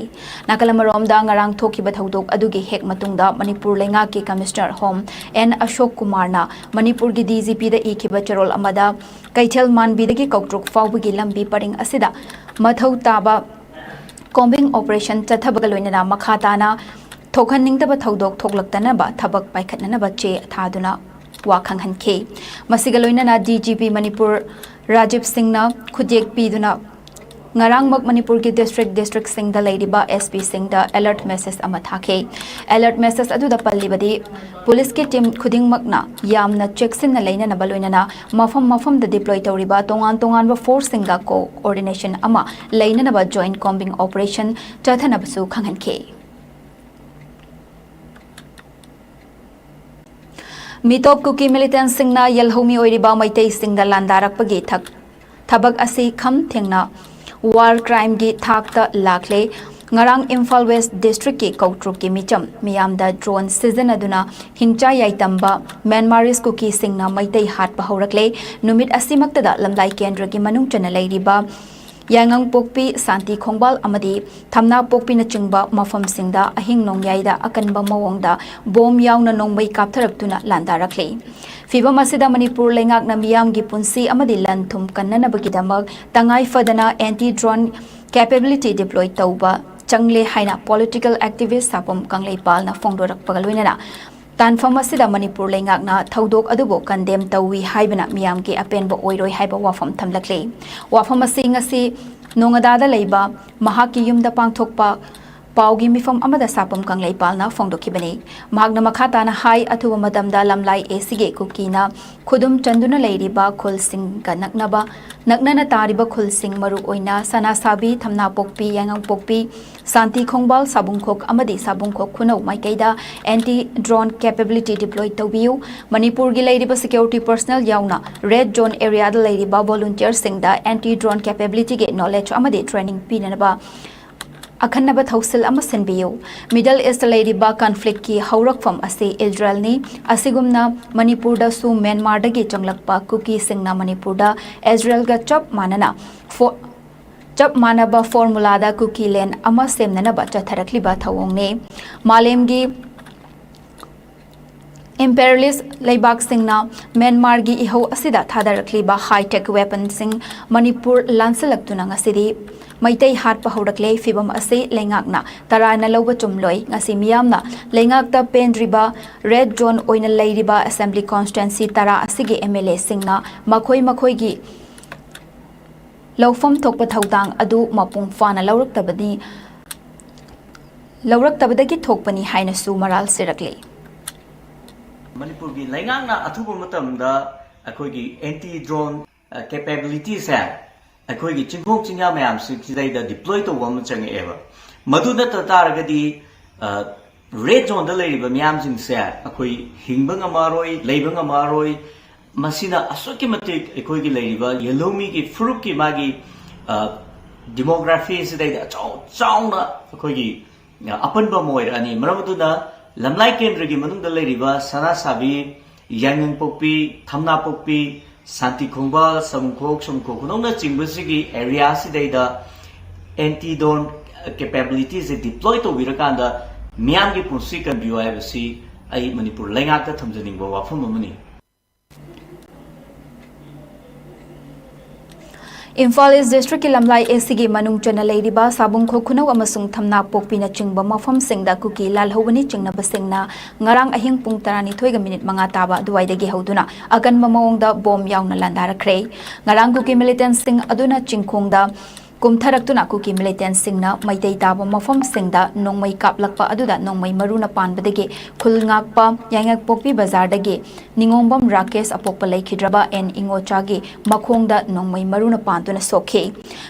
ꯅꯥꯀꯜ ꯑꯃꯔꯣꯝꯗ, ꯉꯔꯥꯡ ꯊꯣꯛꯈꯤꯕ ꯊꯧꯗꯣꯛ ꯑꯗꯨꯒꯤ ꯍꯦꯛ ꯃꯇꯨꯡꯗ ꯃꯅꯤꯄꯨꯔ ꯂꯩꯉꯥꯛꯀꯤ Commissioner Home ꯑꯦꯟ ꯑꯁꯣꯛ ꯀꯨꯃꯥꯔꯅ ꯃꯅꯤꯄꯨꯔꯒꯤ DGPꯗ ꯏꯈꯤꯕ ꯆꯦꯔꯣꯜ ꯑꯃꯗ ꯀꯩꯊꯦꯜ ꯃꯥꯟꯕꯤꯗꯒꯤ ꯀꯧꯇ꯭ꯔꯨꯛ ꯐꯥꯎꯕꯒꯤ ꯂꯝꯕꯤ ꯄꯔꯤꯡ ꯑꯁꯤꯗ ꯃꯊꯧ ꯇꯥꯕ combing operation ꯆꯠꯊꯕꯒ ꯂꯣꯏꯅꯅ ꯃꯈꯥ ꯇꯥꯅ ꯊꯣꯛꯍꯟꯅꯤꯡꯗꯕ ꯊꯧꯗꯣꯛ ꯊꯣꯛꯂꯛꯇꯅꯕ ꯊꯕꯛ ꯄꯥꯏꯈꯠꯅꯅꯕ ꯆꯦ ꯊꯥꯗꯨꯅ ꯋꯥ ꯈꯪꯍꯟꯈꯤ꯫ ꯃꯁꯤꯒ ꯂꯣꯏꯅꯅ DGP ꯃꯅꯤꯄꯨꯔ ꯔꯥꯖꯤꯕ ꯁꯤꯡꯅ ꯈꯨꯠꯌꯦꯛ ꯄꯤꯗꯨꯅ ꯉꯔꯥꯡꯃꯛ ꯃꯅꯤꯄꯨꯔꯒꯤ district districtꯁꯤꯡꯗ ꯂꯩꯔꯤꯕ SPꯁꯤꯡꯗ alert message ꯑꯃ ꯊꯥꯈꯤ꯫ Alert message ꯑꯗꯨꯗ ꯄꯜꯂꯤꯕꯗꯤ, ꯄꯨꯂꯤꯁꯀꯤ team ꯈꯨꯗꯤꯡꯃꯛꯅ ꯌꯥꯝꯅ ꯆꯦꯛꯁꯤꯟꯅ ꯂꯩꯅꯅꯕ ꯂꯣꯏꯅꯅ ꯃꯐꯝ ꯃꯐꯝꯗ deploy ꯇꯧꯔꯤꯕ ꯇꯣꯉꯥꯟ ꯇꯣꯉꯥꯟꯕ forceꯁꯤꯡꯒ coordination ꯑꯃ ꯂꯩꯅꯅꯕ joint combing operation ꯆꯠꯊꯅꯕꯁꯨ ꯈꯪꯍꯟꯈꯤ꯫ ꯃꯤꯇꯣꯞ ꯀꯨꯀꯤ militantꯁꯤꯡꯅ ꯌꯦꯜꯍꯧꯃꯤ ꯑꯣꯏꯔꯤꯕ ꯃꯩꯇꯩꯁꯤꯡꯗ ꯂꯥꯟꯗꯥꯔꯛꯄꯒꯤ ꯊꯛ-, ꯊꯕꯛ ꯑꯁꯤ ꯈꯝ ꯊꯦꯡꯅ war crimeꯒꯤ ꯊꯥꯛꯇ ꯂꯥꯛꯂꯦ꯫ ꯉꯔꯥꯡ ꯏꯝꯐꯥꯜ West districtꯀꯤ ꯀꯧꯇ꯭ꯔꯨꯛꯀꯤ ꯃꯤꯆꯝ ꯃꯤꯌꯥꯝꯗ drone ꯁꯤꯖꯤꯟꯅꯗꯨꯅ ꯍꯤꯡꯆꯥ ꯌꯥꯏꯇꯝꯕ Myanmarese ꯀꯨꯀꯤꯁꯤꯡꯅ ꯃꯩꯇꯩ ꯍꯥꯠꯄ ꯍꯧꯔꯛꯂꯦ꯫ ꯅꯨꯃꯤꯠ ꯑꯁꯤꯃꯛꯇꯗ ꯂꯝꯂꯥꯏ ꯀꯦꯟꯗ꯭ꯔꯒꯤ ꯃꯅꯨꯡ ꯆꯟꯅ ꯂꯩꯔꯤꯕ ꯌꯥꯏꯉꯪꯄꯣꯛꯄꯤ, ꯁꯥꯟꯇꯤ ꯈꯣꯡꯕꯥꯜ ꯑꯃꯗꯤ ꯊꯝꯅꯥꯄꯣꯛꯄꯤꯅꯆꯤꯡꯕ ꯃꯐꯝꯁꯤꯡꯗ ꯑꯍꯤꯡ ꯅꯣꯡꯌꯥꯏꯗ ꯑꯀꯟꯕ ꯃꯑꯣꯡꯗ bomb ꯌꯥꯎꯅ ꯅꯣꯡꯃꯩ ꯀꯥꯞꯊꯔꯛꯇꯨꯅ ꯂꯥꯟꯗꯥꯔꯛꯂꯤ꯫ ꯐꯤꯚꯝ ꯑꯁꯤꯗ ꯃꯅꯤꯄꯨꯔ ꯂꯩꯉꯥꯛꯅ ꯃꯤꯌꯥꯝꯒꯤ ꯄꯨꯟꯁꯤ ꯑꯃꯗꯤ ꯂꯟ ꯊꯨꯝ ꯀꯟꯅꯅꯕꯒꯤꯗꯃꯛ ꯇꯉꯥꯏ ꯐꯗꯅ anti drone capability deploy ꯇꯧꯕ ꯆꯪꯂꯦ ꯍꯥꯏꯅ political activist ꯁꯥꯄꯝ ꯀꯪꯂꯩꯄꯥꯜꯅ ꯐꯣꯡꯗꯣꯔꯛꯄꯒ ꯂꯣꯏꯅꯅ ꯇꯥꯟꯐꯝ ꯑꯁꯤꯗ ꯃꯅꯤꯄꯨꯔ ꯂꯩꯉꯥꯛꯅ ꯊꯧꯗꯣꯛ ꯑꯗꯨꯕꯨ condemn ꯇꯧꯏ ꯍꯥꯏꯕꯅ ꯃꯤꯌꯥꯝꯒꯤ ꯑꯄꯦꯟꯕ ꯑꯣꯏꯔꯣꯏ ꯍꯥꯏꯕ ꯋꯥꯐꯝ ꯊꯝꯂꯛꯂꯤ꯫ ꯋꯥꯐꯝ ꯑꯁꯤ ꯉꯁꯤ ꯅꯣꯉꯥꯗꯥꯗ ꯂꯩꯕ ꯃꯍꯥꯛꯀꯤ ꯌꯨꯝꯗ ꯄꯥꯡꯊꯣꯛꯄ ꯄꯥꯎꯒꯤ ꯃꯤꯐꯝ ꯑꯃꯗ ꯁꯥꯄꯝ ꯀꯪꯂꯩꯄꯥꯜꯅ ꯐꯣꯡꯗꯣꯛꯈꯤꯕꯅꯤ꯫ ꯃꯍꯥꯛꯅ ꯃꯈꯥ ꯇꯥꯅ ꯍꯥꯏ, ꯑꯊꯨꯕ ꯃꯇꯝꯗ ꯂꯝꯂꯥꯏ ꯑꯦꯁꯤꯒꯤ ꯀꯨꯀꯤꯅ ꯈꯨꯗꯨꯝ ꯆꯟꯗꯨꯅ ꯂꯩꯔꯤꯕ ꯈꯨꯜꯁꯤꯡꯒ ꯅꯛꯅꯕ, ꯅꯛꯅꯅ ꯇꯥꯔꯤꯕ ꯈꯨꯜꯁꯤꯡ, ꯃꯔꯨꯑꯣꯏꯅ ꯁꯅꯥꯁꯥꯕꯤ, ꯊꯝꯅꯥꯄꯣꯛꯄꯤ, ꯌꯥꯏꯉꯪꯄꯣꯛꯄꯤ, ꯁꯥꯟꯇꯤ ꯈꯣꯡꯕꯥꯜ, ꯁꯥꯕꯨꯡꯈꯣꯛ ꯑꯃꯗꯤ ꯁꯥꯕꯨꯡꯈꯣꯛ ꯈꯨꯅꯧ ꯃꯥꯏꯀꯩꯗ anti drone capability deploy ꯇꯧꯕꯤꯌꯨ꯫ ꯃꯅꯤꯄꯨꯔꯒꯤ ꯂꯩꯔꯤꯕ security personnel ꯌꯥꯎꯅ red zone areaꯗ ꯂꯩꯔꯤꯕ volunteerꯁꯤꯡꯗ anti drone capabilityꯒꯤ knowledge ꯑꯃꯗꯤ training ꯄꯤꯅꯅꯕ ꯑꯈꯟꯅꯕ ꯊꯧꯁꯤꯜ ꯑꯃ ꯁꯤꯟꯕꯤꯌꯨ꯫ Middle Eastꯇ ꯂꯩꯔꯤꯕ conflictꯀꯤ ꯍꯧꯔꯛꯐꯝ ꯑꯁꯤ ꯏꯖꯔꯦꯜꯅꯤ꯫ ꯑꯁꯤꯒꯨꯝꯅ ꯃꯅꯤꯄꯨꯔꯗꯁꯨ ꯃ꯭ꯌꯥꯟꯃꯥꯔꯗꯒꯤ ꯆꯪꯂꯛꯄ ꯀꯨꯀꯤꯁꯤꯡꯅ ꯃꯅꯤꯄꯨꯔꯗ ꯏꯖꯔꯦꯜꯒ ꯆꯞ ꯃꯥꯟꯅꯅ ꯐꯣ-, ꯆꯞ ꯃꯥꯟꯅꯕ formulaꯗ ꯀꯨꯀꯤ land ꯑꯃ ꯁꯦꯝꯅꯅꯕ ꯆꯠꯊꯔꯛꯂꯤꯕ ꯊꯧꯑꯣꯡꯅꯤ꯫ ꯃꯥꯂꯦꯝꯒꯤ imperialist ꯂꯩꯕꯥꯛꯁꯤꯡꯅ ꯃ꯭ꯌꯥꯟꯃꯥꯔꯒꯤ ꯏꯍꯧ ꯑꯁꯤꯗ ꯊꯥꯗꯔꯛꯂꯤꯕ high-tech weaponꯁꯤꯡ ꯃꯅꯤꯄꯨꯔ ꯂꯥꯟꯁꯤꯜꯂꯛꯇꯨꯅ ꯉꯁꯤꯗꯤ ꯃꯩꯇꯩ ꯍꯥꯠꯄ ꯍꯧꯔꯛꯂꯦ꯫ ꯐꯤꯚꯝ ꯑꯁꯤ ꯂꯩꯉꯥꯛꯅ ꯇꯔꯥꯏꯅ ꯂꯧꯕ ꯆꯨꯝꯂꯣꯏ꯫ ꯉꯁꯤ ꯃꯤꯌꯥꯝꯅ ꯂꯩꯉꯥꯛꯇ ꯄꯦꯟꯗ꯭ꯔꯤꯕ red zone ꯑꯣꯏꯅ ꯂꯩꯔꯤꯕ assembly constituency ꯇꯔꯥ ꯑꯁꯤꯒꯤ MLAꯁꯤꯡꯅ ꯃꯈꯣꯏ ꯃꯈꯣꯏꯒꯤ ꯂꯧꯐꯝ ꯊꯣꯛꯄ ꯊꯧꯗꯥꯡ ꯑꯗꯨ ꯃꯄꯨꯡ ꯐꯥꯅ ꯂꯧꯔꯛꯇꯕꯅꯤ, ꯂꯧꯔꯛꯇꯕꯗꯒꯤ ꯊꯣꯛꯄꯅꯤ ꯍꯥꯏꯅꯁꯨ ꯃꯔꯥꯜ ꯁꯤꯔꯛꯂꯤ꯫ ꯃꯅꯤꯄꯨꯔꯒꯤ ꯂꯩꯉꯥꯛꯅ ꯑꯊꯨꯕ ꯃꯇꯝꯗ ꯑꯩꯈꯣꯏꯒꯤ anti drone capabilityꯁꯦ ꯑꯩꯈꯣꯏꯒꯤ ꯆꯤꯡꯈꯣꯡ ꯆꯤꯡꯌꯥ ꯃꯌꯥꯝꯁꯤꯗꯩꯗ deploy ꯇꯧꯕ ꯑꯃ ꯆꯪꯉꯛꯑꯦꯕ꯫ ꯃꯗꯨ ꯅꯠꯇ ꯇꯥꯔꯒꯗꯤ, ꯑ, red zoneꯗ ꯂꯩꯔꯤꯕ ꯃꯤꯌꯥꯝꯁꯤꯡꯁꯦ ꯑꯩꯈꯣꯏ ꯍꯤꯡꯕ ꯉꯝꯃꯔꯣꯏ, ꯂꯩꯕ ꯉꯝꯃꯔꯣꯏ꯫ ꯃꯁꯤꯅ ꯑꯁꯨꯛꯀꯤ ꯃꯇꯤꯛ ꯑꯩꯈꯣꯏꯒꯤ ꯂꯩꯔꯤꯕ ꯌꯦꯜꯍꯧꯃꯤꯒꯤ ꯐꯨꯔꯨꯞꯀꯤ ꯃꯥꯒꯤ, ꯑ, demography ꯑꯁꯤꯗꯩꯗ ꯑꯆꯧ ꯆꯥꯎꯅ ꯑꯩꯈꯣꯏꯒꯤ, ꯑ, ꯑꯄꯟꯕ ꯑꯃ ꯑꯣꯏꯔꯛꯑꯅꯤ꯫ ꯃꯔꯝ ꯑꯗꯨꯅ ꯂꯝꯂꯥꯏ ꯀꯦꯟꯗ꯭ꯔꯒꯤ ꯃꯅꯨꯡꯗ ꯂꯩꯔꯤꯕ ꯁꯅꯥꯁꯥꯕꯤ, ꯌꯥꯏꯉꯪꯄꯣꯛꯄꯤ, ꯊꯝꯅꯥꯄꯣꯛꯄꯤ, ꯁꯥꯟꯇꯤ ꯈꯣꯡꯕꯥꯜ, ꯁꯃꯨꯈꯣꯛ, ꯁꯃꯨꯈꯣꯛ ꯈꯨꯅꯧꯅꯆꯤꯡꯕꯁꯤꯒꯤ area ꯑꯁꯤꯗꯩꯗ anti drone capabilityꯁꯦ deploy ꯇꯧꯕꯤꯔꯀꯥꯟꯗ ꯃꯤꯌꯥꯝꯒꯤ ꯄꯨꯟꯁꯤ ꯀꯟꯕꯤꯌꯨ ꯍꯥꯏꯕꯁꯤ ꯑꯩ ꯃꯅꯤꯄꯨꯔ ꯂꯩꯉꯥꯛꯇ ꯊꯝꯖꯅꯤꯡꯕ ꯋꯥꯐꯝ ꯑꯃꯅꯤ꯫ ꯏꯝꯐꯥꯜ East Districtꯀꯤ ꯂꯝꯂꯥꯏ ꯑꯦꯁꯤꯒꯤ ꯃꯅꯨꯡ ꯆꯟꯅ ꯂꯩꯔꯤꯕ ꯁꯥꯕꯨꯡꯈꯣꯛ ꯈꯨꯅꯧ ꯑꯃꯁꯨꯡ ꯊꯝꯅꯥꯄꯣꯛꯄꯤꯅꯆꯤꯡꯕ ꯃꯐꯝꯁꯤꯡꯗ ꯀꯨꯀꯤ ꯂꯥꯜꯍꯧꯕꯅꯤ ꯆꯤꯡꯅꯕꯁꯤꯡꯅ ꯉꯔꯥꯡ ꯑꯍꯤꯡ ꯄꯨꯡ ꯇꯔꯥꯅꯤꯊꯣꯏꯒ minute ꯃꯉꯥ ꯇꯥꯕ ꯑꯗꯨꯋꯥꯏꯗꯒꯤ ꯍꯧꯗꯨꯅ ꯑꯀꯟꯕ ꯃꯑꯣꯡꯗ bomb ꯌꯥꯎꯅ ꯂꯥꯟꯗꯥꯔꯛꯈ꯭ꯔꯦ꯫ ꯉꯔꯥꯡ ꯀꯨꯀꯤ militantꯁꯤꯡ ꯑꯗꯨꯅ ꯆꯤꯡꯈꯣꯡꯗ ꯀꯨꯝꯊꯔꯛꯇꯨꯅ ꯀꯨꯀꯤ ꯃꯤꯂꯤꯇꯦꯟꯁꯤꯡꯅ ꯃꯩꯇꯩ ꯇꯥꯕ ꯃꯐꯝꯁꯤꯡꯗ ꯅꯣꯡꯃꯩ ꯀꯥꯞꯂꯛꯄ ꯑꯗꯨꯗ ꯅꯣꯡꯃꯩ ꯃꯔꯨꯅ ꯄꯥꯟꯕꯗꯒꯤ ꯈꯨꯜ ꯉꯥꯛꯄ ꯌꯥꯏꯉꯪꯄꯣꯛꯄꯤ ꯕꯖꯥꯔꯗꯒꯤ ꯅꯤꯉꯣꯝꯕꯝ ꯔꯥꯀꯦꯁ ꯑꯄꯣꯛꯄ ꯂꯩꯈꯤꯗ꯭ꯔꯕ ꯑꯦꯟ ꯏꯉꯣꯆꯥꯒꯤ ꯃꯈꯣꯡꯗ ꯅꯣꯡꯃꯩ ꯃꯔꯨꯅ ꯄꯥꯟꯗꯨꯅ ꯁꯣꯛꯈꯤ꯫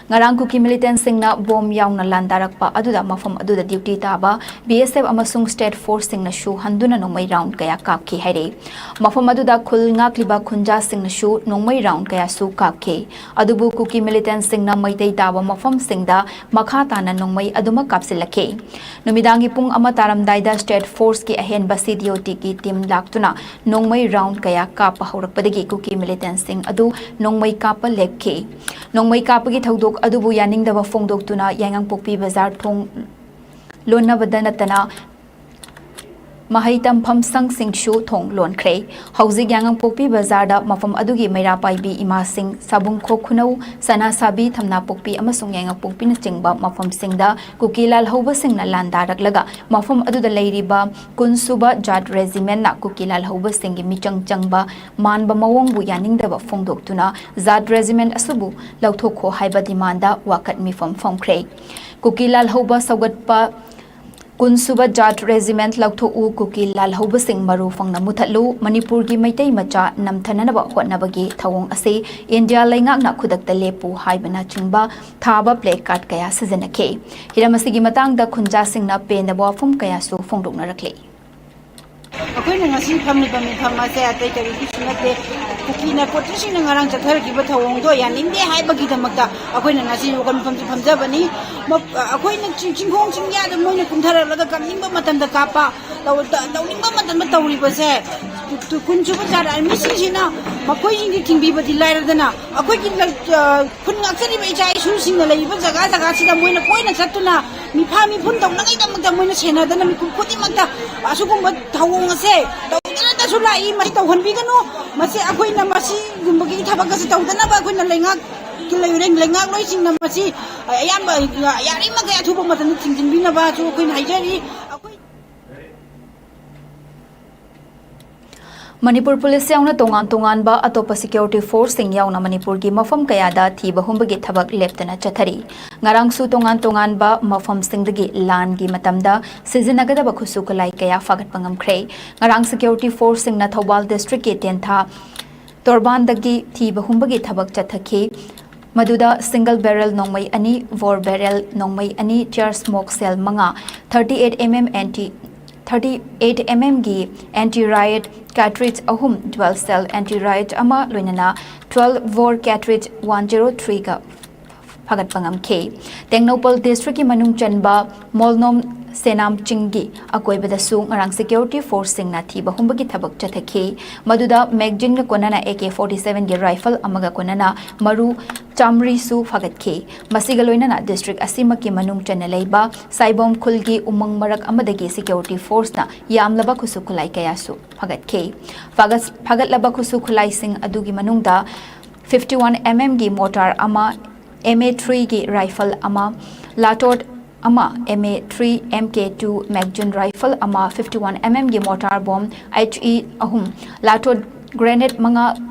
ꯉꯔꯥꯡ ꯀꯨꯀꯤ ꯃꯤꯂꯤꯇꯦꯟꯁꯤꯡꯅ ꯕꯣꯝ ꯌꯥꯎꯅ ꯂꯥꯟꯗꯥꯔꯛꯄ ꯑꯗꯨꯗ ꯃꯐꯝ ꯑꯗꯨꯗ ꯗ꯭ꯌꯨꯇꯤ ꯇꯥꯕ B S F ꯑꯃꯁꯨꯡ state forceꯁꯤꯡꯅꯁꯨ ꯍꯟꯗꯨꯅ ꯅꯣꯡꯃꯩ round ꯀꯌꯥ ꯀꯥꯞꯈꯤ ꯍꯥꯏꯔꯤ꯫ ꯃꯐꯝ ꯑꯗꯨꯗ ꯈꯨꯜ ꯉꯥꯛꯂꯤꯕ ꯈꯨꯟꯖꯥꯁꯤꯡꯅꯁꯨ ꯅꯣꯡꯃꯩ round ꯀꯌꯥꯁꯨ ꯀꯥꯞꯈꯤ꯫ ꯑꯗꯨꯕꯨ ꯀꯨꯀꯤ ꯃꯤꯂꯤꯇꯦꯟꯁꯤꯡꯅ ꯃꯩꯇꯩ ꯇꯥꯕ ꯃꯐꯝꯁꯤꯡꯗ ꯃꯈꯥ ꯇꯥꯅ ꯅꯣꯡꯃꯩ ꯑꯗꯨꯃꯛ ꯀꯥꯞꯁꯤꯜꯂꯛꯈꯤ꯫ ꯅꯨꯃꯤꯗꯥꯡꯒꯤ ꯄꯨꯡ ꯑꯃ ꯇꯥꯔꯝꯗꯥꯏꯗ state forceꯀꯤ ꯑꯍꯦꯟꯕ C D O Tꯒꯤ team ꯂꯥꯛꯇꯨꯅ ꯅꯣꯡꯃꯩ round ꯀꯌꯥ ꯀꯥꯞꯄ ꯍꯧꯔꯛꯄꯗꯒꯤ ꯀꯨꯀꯤ ꯃꯤꯂꯤꯇꯦꯟꯁꯤꯡ ꯑꯗꯨ ꯅꯣꯡꯃꯩ ꯀꯥꯞꯄ ꯂꯦꯞꯈꯤ꯫ ꯅꯣꯡꯃꯩ ꯀꯥꯞꯄꯒꯤ ꯊꯧꯗꯣꯛ ꯑꯗꯨꯕꯨ ꯌꯥꯅꯤꯡꯗꯕ ꯐꯣꯡꯗꯣꯛꯇꯨꯅ ꯌꯥꯏꯉꯪꯄꯣꯛꯄꯤ ꯕꯖꯥꯔ ꯊꯣꯡ ꯂꯣꯟꯅꯕꯗ ꯅꯠꯇꯅ ꯃꯍꯩ ꯇꯝꯐꯝ ꯁꯪꯁꯤꯡꯁꯨ ꯊꯣꯡ ꯂꯣꯟꯈ꯭ꯔꯦ꯫ ꯍꯧꯖꯤꯛ ꯌꯥꯏꯉꯪꯄꯣꯛꯄꯤ ꯕꯖꯥꯔꯗ ꯃꯐꯝ ꯑꯗꯨꯒꯤ ꯃꯩꯔꯥ ꯄꯥꯏꯕꯤ ꯏꯃꯥꯁꯤꯡ, ꯁꯥꯕꯨꯡꯈꯣꯛ ꯈꯨꯅꯧ, ꯁꯅꯥꯁꯥꯕꯤ, ꯊꯝꯅꯥꯄꯣꯛꯄꯤ ꯑꯃꯁꯨꯡ ꯌꯥꯏꯉꯪꯄꯣꯛꯄꯤꯅꯆꯤꯡꯕ ꯃꯐꯝꯁꯤꯡꯗ ꯀꯨꯀꯤ ꯂꯥꯜꯍꯧꯕꯁꯤꯡꯅ ꯂꯥꯟꯗꯥꯔꯛꯂꯒ ꯃꯐꯝ ꯑꯗꯨꯗ ꯂꯩꯔꯤꯕ ꯀꯨꯟꯁꯨꯕ ꯖꯥꯠ ꯔꯦꯖꯤꯃꯦꯟꯅ ꯀꯨꯀꯤ ꯂꯥꯜꯍꯧꯕꯁꯤꯡꯒꯤ ꯃꯤꯆꯪ ꯆꯪꯕ ꯃꯥꯟꯕ ꯃꯑꯣꯡꯕꯨ ꯌꯥꯅꯤꯡꯗꯕ ꯐꯣꯡꯗꯣꯛꯇꯨꯅ ꯖꯥꯠ ꯔꯦꯖꯤꯃꯦꯟ ꯑꯁꯤꯕꯨ ꯂꯧꯊꯣꯛꯈꯣ ꯍꯥꯏꯕ demand ꯋꯥꯀꯠ ꯃꯤꯐꯝ ꯐꯣꯡꯈ꯭ꯔꯦ꯫ ꯀꯨꯀꯤ ꯂꯥꯜꯍꯧꯕ ꯁꯧꯒꯠꯄ ꯀꯨꯟꯁꯨꯕ ꯖꯥꯠ ꯔꯦꯖꯤꯃꯦꯟ ꯂꯧꯊꯣꯛꯎ, ꯀꯨꯀꯤ ꯂꯥꯜꯍꯧꯕꯁꯤꯡ ꯃꯔꯨ ꯐꯪꯅ ꯃꯨꯊꯠꯂꯨ, ꯃꯅꯤꯄꯨꯔꯒꯤ ꯃꯩꯇꯩ ꯃꯆꯥ ꯅꯝꯊꯅꯅꯕ ꯍꯣꯠꯅꯕꯒꯤ ꯊꯧꯑꯣꯡ ꯑꯁꯤ ꯏꯟꯗꯤꯌꯥ ꯂꯩꯉꯥꯛꯅ ꯈꯨꯗꯛꯇ ꯂꯦꯞꯄꯨ ꯍꯥꯏꯕꯅꯆꯤꯡꯕ ꯊꯥꯕ placard ꯀꯌꯥ ꯁꯤꯖꯤꯟꯅꯈꯤ꯫ ꯍꯤꯔꯝ ꯑꯁꯤꯒꯤ ꯃꯇꯥꯡꯗ ꯈꯨꯟꯖꯥꯁꯤꯡꯅ ꯄꯦꯟꯗꯕ ꯋꯥꯐꯝ ꯀꯌꯥꯁꯨ ꯐꯣꯡꯗꯣꯛꯅꯔꯛꯂꯤ꯫ ꯑꯩꯈꯣꯏꯅ ꯉꯁꯤ ꯐꯝꯂꯤꯕ ꯃꯤꯐꯝ ꯑꯁꯦ ꯑꯇꯩ ꯀꯔꯤꯒꯤꯁꯨ ꯅꯠꯇꯦ, ꯀꯨꯀꯤ ꯅꯥꯔꯀꯣꯇꯤꯛꯁꯤꯡꯅ ꯉꯔꯥꯡ ꯆꯠꯊꯔꯛꯈꯤꯕ ꯊꯧꯑꯣꯡꯗꯣ ꯌꯥꯅꯤꯡꯗꯦ ꯍꯥꯏꯕꯒꯤꯗꯃꯛꯇ ꯑꯩꯈꯣꯏꯅ ꯉꯁꯤ ꯋꯥꯀꯠ ꯃꯤꯐꯝꯁꯤ ꯐꯝꯖꯕꯅꯤ꯫ ꯃ-, ꯑꯩꯈꯣꯏꯅ ꯆꯤꯡ-, ꯆꯤꯡꯈꯣꯡ ꯆꯤꯡꯌꯥꯗ ꯃꯣꯏꯅ ꯀꯨꯝꯊꯔꯛꯂꯒ ꯀꯥꯞꯅꯤꯡꯕ ꯃꯇꯝꯗ ꯀꯥꯞꯄ, ꯇꯧ-, ꯇ-, ꯇꯧꯅꯤꯡꯕ ꯃꯇꯝꯗ ꯇꯧꯔꯤꯕꯁꯦ, ꯇꯨ-, ꯇꯨ-, ꯀꯨꯟꯁꯨꯕ ꯖꯥꯠ ꯑꯥꯔꯃꯤꯁꯤꯡꯁꯤꯅ ꯃꯈꯣꯏꯁꯤꯡꯗꯤ ꯊꯤꯡꯕꯤꯕꯗꯤ ꯂꯥꯏꯔꯗꯅ, ꯑꯩꯈꯣꯏꯒꯤ ꯂ-, ꯑ, ꯈꯨꯟ ꯉꯥꯛꯆꯔꯤꯕ ꯏꯆꯥ ꯏꯁꯨꯁꯤꯡꯅ ꯂꯩꯔꯤꯕ ꯖꯒꯥ ꯖꯒꯥꯁꯤꯗ ꯃꯣꯏꯅ ꯀꯣꯏꯅ ꯆꯠꯇꯨꯅ ꯃꯤꯐꯥ ꯃꯤꯄꯨꯟ ꯇꯧꯅꯉꯩꯗꯃꯛꯇ ꯃꯣꯏꯅ ꯁꯦꯟꯅꯗꯅ ꯃꯤꯄꯨꯝ ꯈꯨꯗꯤꯡꯃꯛꯇ ꯑꯁꯤꯒꯨꯝꯕ ꯊꯧꯑꯣꯡ ꯑꯁꯦ ꯇꯧꯗꯅꯇꯁꯨ ꯂꯥꯛꯏ꯫ ꯃꯁꯤ ꯇꯧꯍꯟꯕꯤꯒꯅꯨ꯫ ꯃꯁꯤ ꯑꯩꯈꯣꯏꯅ ꯃꯁꯤꯒꯨꯝꯕꯒꯤ ꯊꯕꯛ ꯑꯁꯤ ꯇꯧꯗꯅꯕ ꯑꯩꯈꯣꯏꯅ ꯂꯩꯉꯥꯛꯀꯤ ꯂꯩ-, ꯂꯩꯉꯥꯛꯂꯣꯏꯁꯤꯡꯅ ꯃꯁꯤ ꯑꯌꯥꯝꯕ ꯌꯥꯔꯤꯃꯈꯩ ꯑꯊꯨꯕ ꯃꯇꯝꯗ ꯊꯤꯡꯖꯤꯟꯕꯤꯅꯕꯁꯨ ꯑꯩꯈꯣꯏꯅ ꯍꯥꯏꯖꯔꯤ꯫ ꯑꯩꯈꯣꯏ ꯃꯅꯤꯄꯨꯔ ꯄꯨꯂꯤꯁ ꯌꯥꯎꯅ ꯇꯣꯉꯥꯟ ꯇꯣꯉꯥꯟꯕ ꯑꯇꯣꯞꯄ ꯁꯦꯀ꯭ꯌꯨꯔꯤꯇꯤ ꯐꯣꯔꯁꯁꯤꯡ ꯌꯥꯎꯅ ꯃꯅꯤꯄꯨꯔꯒꯤ ꯃꯐꯝ ꯀꯌꯥꯗ ꯊꯤꯕ ꯍꯨꯝꯕꯒꯤ ꯊꯕꯛ ꯂꯦꯞꯇꯅ ꯆꯠꯊꯔꯤ꯫ ꯉꯔꯥꯡꯁꯨ ꯇꯣꯉꯥꯟ ꯇꯣꯉꯥꯟꯕ ꯃꯐꯝꯁꯤꯡꯗꯒꯤ ꯂꯥꯟꯒꯤ ꯃꯇꯝꯗ ꯁꯤꯖꯤꯟꯅꯒꯗꯕ ꯈꯨꯠꯁꯨ ꯈꯨꯠꯂꯥꯏ ꯀꯌꯥ ꯐꯥꯒꯠꯄ ꯉꯝꯈ꯭ꯔꯦ꯫ ꯉꯔꯥꯡ ꯁꯦꯀ꯭ꯌꯨꯔꯤꯇꯤ ꯐꯣꯔꯁꯁꯤꯡꯅ ꯊꯧꯕꯥꯜ ꯗꯤꯁꯇ꯭ꯔꯤꯛꯀꯤ ꯇꯦꯟꯊꯥ ꯇꯣꯔꯕꯥꯟꯗꯒꯤ ꯊꯤꯕ ꯍꯨꯝꯕꯒꯤ ꯊꯕꯛ ꯆꯠꯊꯈꯤ꯫ ꯃꯗꯨꯗ ꯁꯤꯡꯒꯜ ꯕꯦꯔꯦꯜ ꯅꯣꯡꯃꯩ ꯑꯅꯤ, ꯕꯣꯔ ꯕꯦꯔꯦꯜ ꯅꯣꯡꯃꯩ ꯑꯅꯤ, ꯇꯤꯌꯔ ꯁ꯭ꯃꯣꯛ ꯁꯦꯜ ꯃꯉꯥ, thirty eight M M anti thirty eight M ꯑꯦꯝꯒꯤ ꯑꯦꯟꯇꯤ ꯔꯥꯏꯠ ꯀꯥꯔꯇ꯭ꯔꯤꯖ ꯑꯍꯨꯝ, ꯗ꯭ꯋꯦꯜ ꯁꯦꯜ ꯑꯦꯟꯇꯤ ꯔꯥꯏꯠ ꯑꯃ, ꯂꯣꯏꯅꯅ ꯇ꯭ꯋꯦꯜꯐ ꯕꯣꯔ ꯀꯥꯔꯇ꯭ꯔꯤꯖ ꯋꯥꯟ ꯖꯦꯔꯣ ꯊ꯭ꯔꯤꯒ ꯐꯥꯒꯠꯄ ꯉꯝꯈꯤ꯫ ꯇꯦꯡꯅꯧꯄꯜ ꯗꯤꯁꯇ꯭ꯔꯤꯛꯀꯤ ꯃꯅꯨꯡ ꯆꯟꯕ ꯃꯣꯜꯅꯣꯝ ꯁꯦꯅꯥꯝ ꯆꯤꯡꯒꯤ ꯑꯀꯣꯏꯕꯗꯁꯨ ꯉꯔꯥꯡ ꯁꯦꯀ꯭ꯌꯨꯔꯤꯇꯤ ꯐꯣꯔꯁꯁꯤꯡꯅ ꯊꯤꯕ ꯍꯨꯝꯕꯒꯤ ꯊꯕꯛ ꯆꯠꯊꯈꯤ꯫ ꯃꯗꯨꯗ ꯃꯦꯒꯖꯤꯟꯒ ꯀꯣꯟꯅꯅ ꯑꯦ ꯀꯦ ꯐꯣꯔꯇꯤ ꯁꯚꯦꯟꯒꯤ ꯔꯥꯏꯐꯜ ꯑꯃꯒ ꯀꯣꯟꯅꯅ ꯃꯔꯨ ꯆꯥꯃꯔꯤꯁꯨ ꯐꯥꯒꯠꯈꯤ꯫ ꯃꯁꯤꯒ ꯂꯣꯏꯅꯅ ꯗꯤꯁꯇ꯭ꯔꯤꯛ ꯑꯁꯤꯃꯛꯀꯤ ꯃꯅꯨꯡ ꯆꯟꯅ ꯂꯩꯕ ꯁꯥꯏꯕꯣꯝ ꯈꯨꯜꯒꯤ ꯎꯃꯪ ꯃꯔꯛ ꯑꯃꯗꯒꯤ ꯁꯦꯀ꯭ꯌꯨꯔꯤꯇꯤ ꯐꯣꯔꯁꯅ ꯌꯥꯝꯂꯕ ꯈꯨꯠꯁꯨ ꯈꯨꯠꯂꯥꯏ ꯀꯌꯥꯁꯨ ꯐꯥꯒꯠꯈꯤ꯫ ꯐꯥꯒꯠ-, ꯐꯥꯒꯠꯂꯕ ꯈꯨꯠꯁꯨ ꯈꯨꯠꯂꯥꯏꯁꯤꯡ ꯑꯗꯨꯒꯤ ꯃꯅꯨꯡꯗ ꯐꯤꯐꯇꯤ ꯋꯥꯟ ꯑꯦꯝ ꯑꯦꯝꯒꯤ ꯃꯣꯔꯇꯥꯔ ꯑꯃ, ꯑꯦꯝ ꯑꯦ ꯊ꯭ꯔꯤꯒꯤ ꯔꯥꯏꯐꯜ ꯑꯃ, ꯂꯥꯇꯣꯠ ꯑꯃ, M A three, M K two magazine rifle ꯑꯃ, ꯐꯤꯐꯇꯤ ꯋꯥꯟ ꯑꯦꯝ ꯑꯦꯝꯒꯤ ꯃꯣꯔꯇꯥꯔ ꯕꯣꯝ, ꯑꯩꯆ ꯏ ꯑꯍꯨꯝ, ꯂꯥꯇꯣꯠ ꯒ꯭ꯔꯦꯅꯦꯗ ꯃꯉꯥ,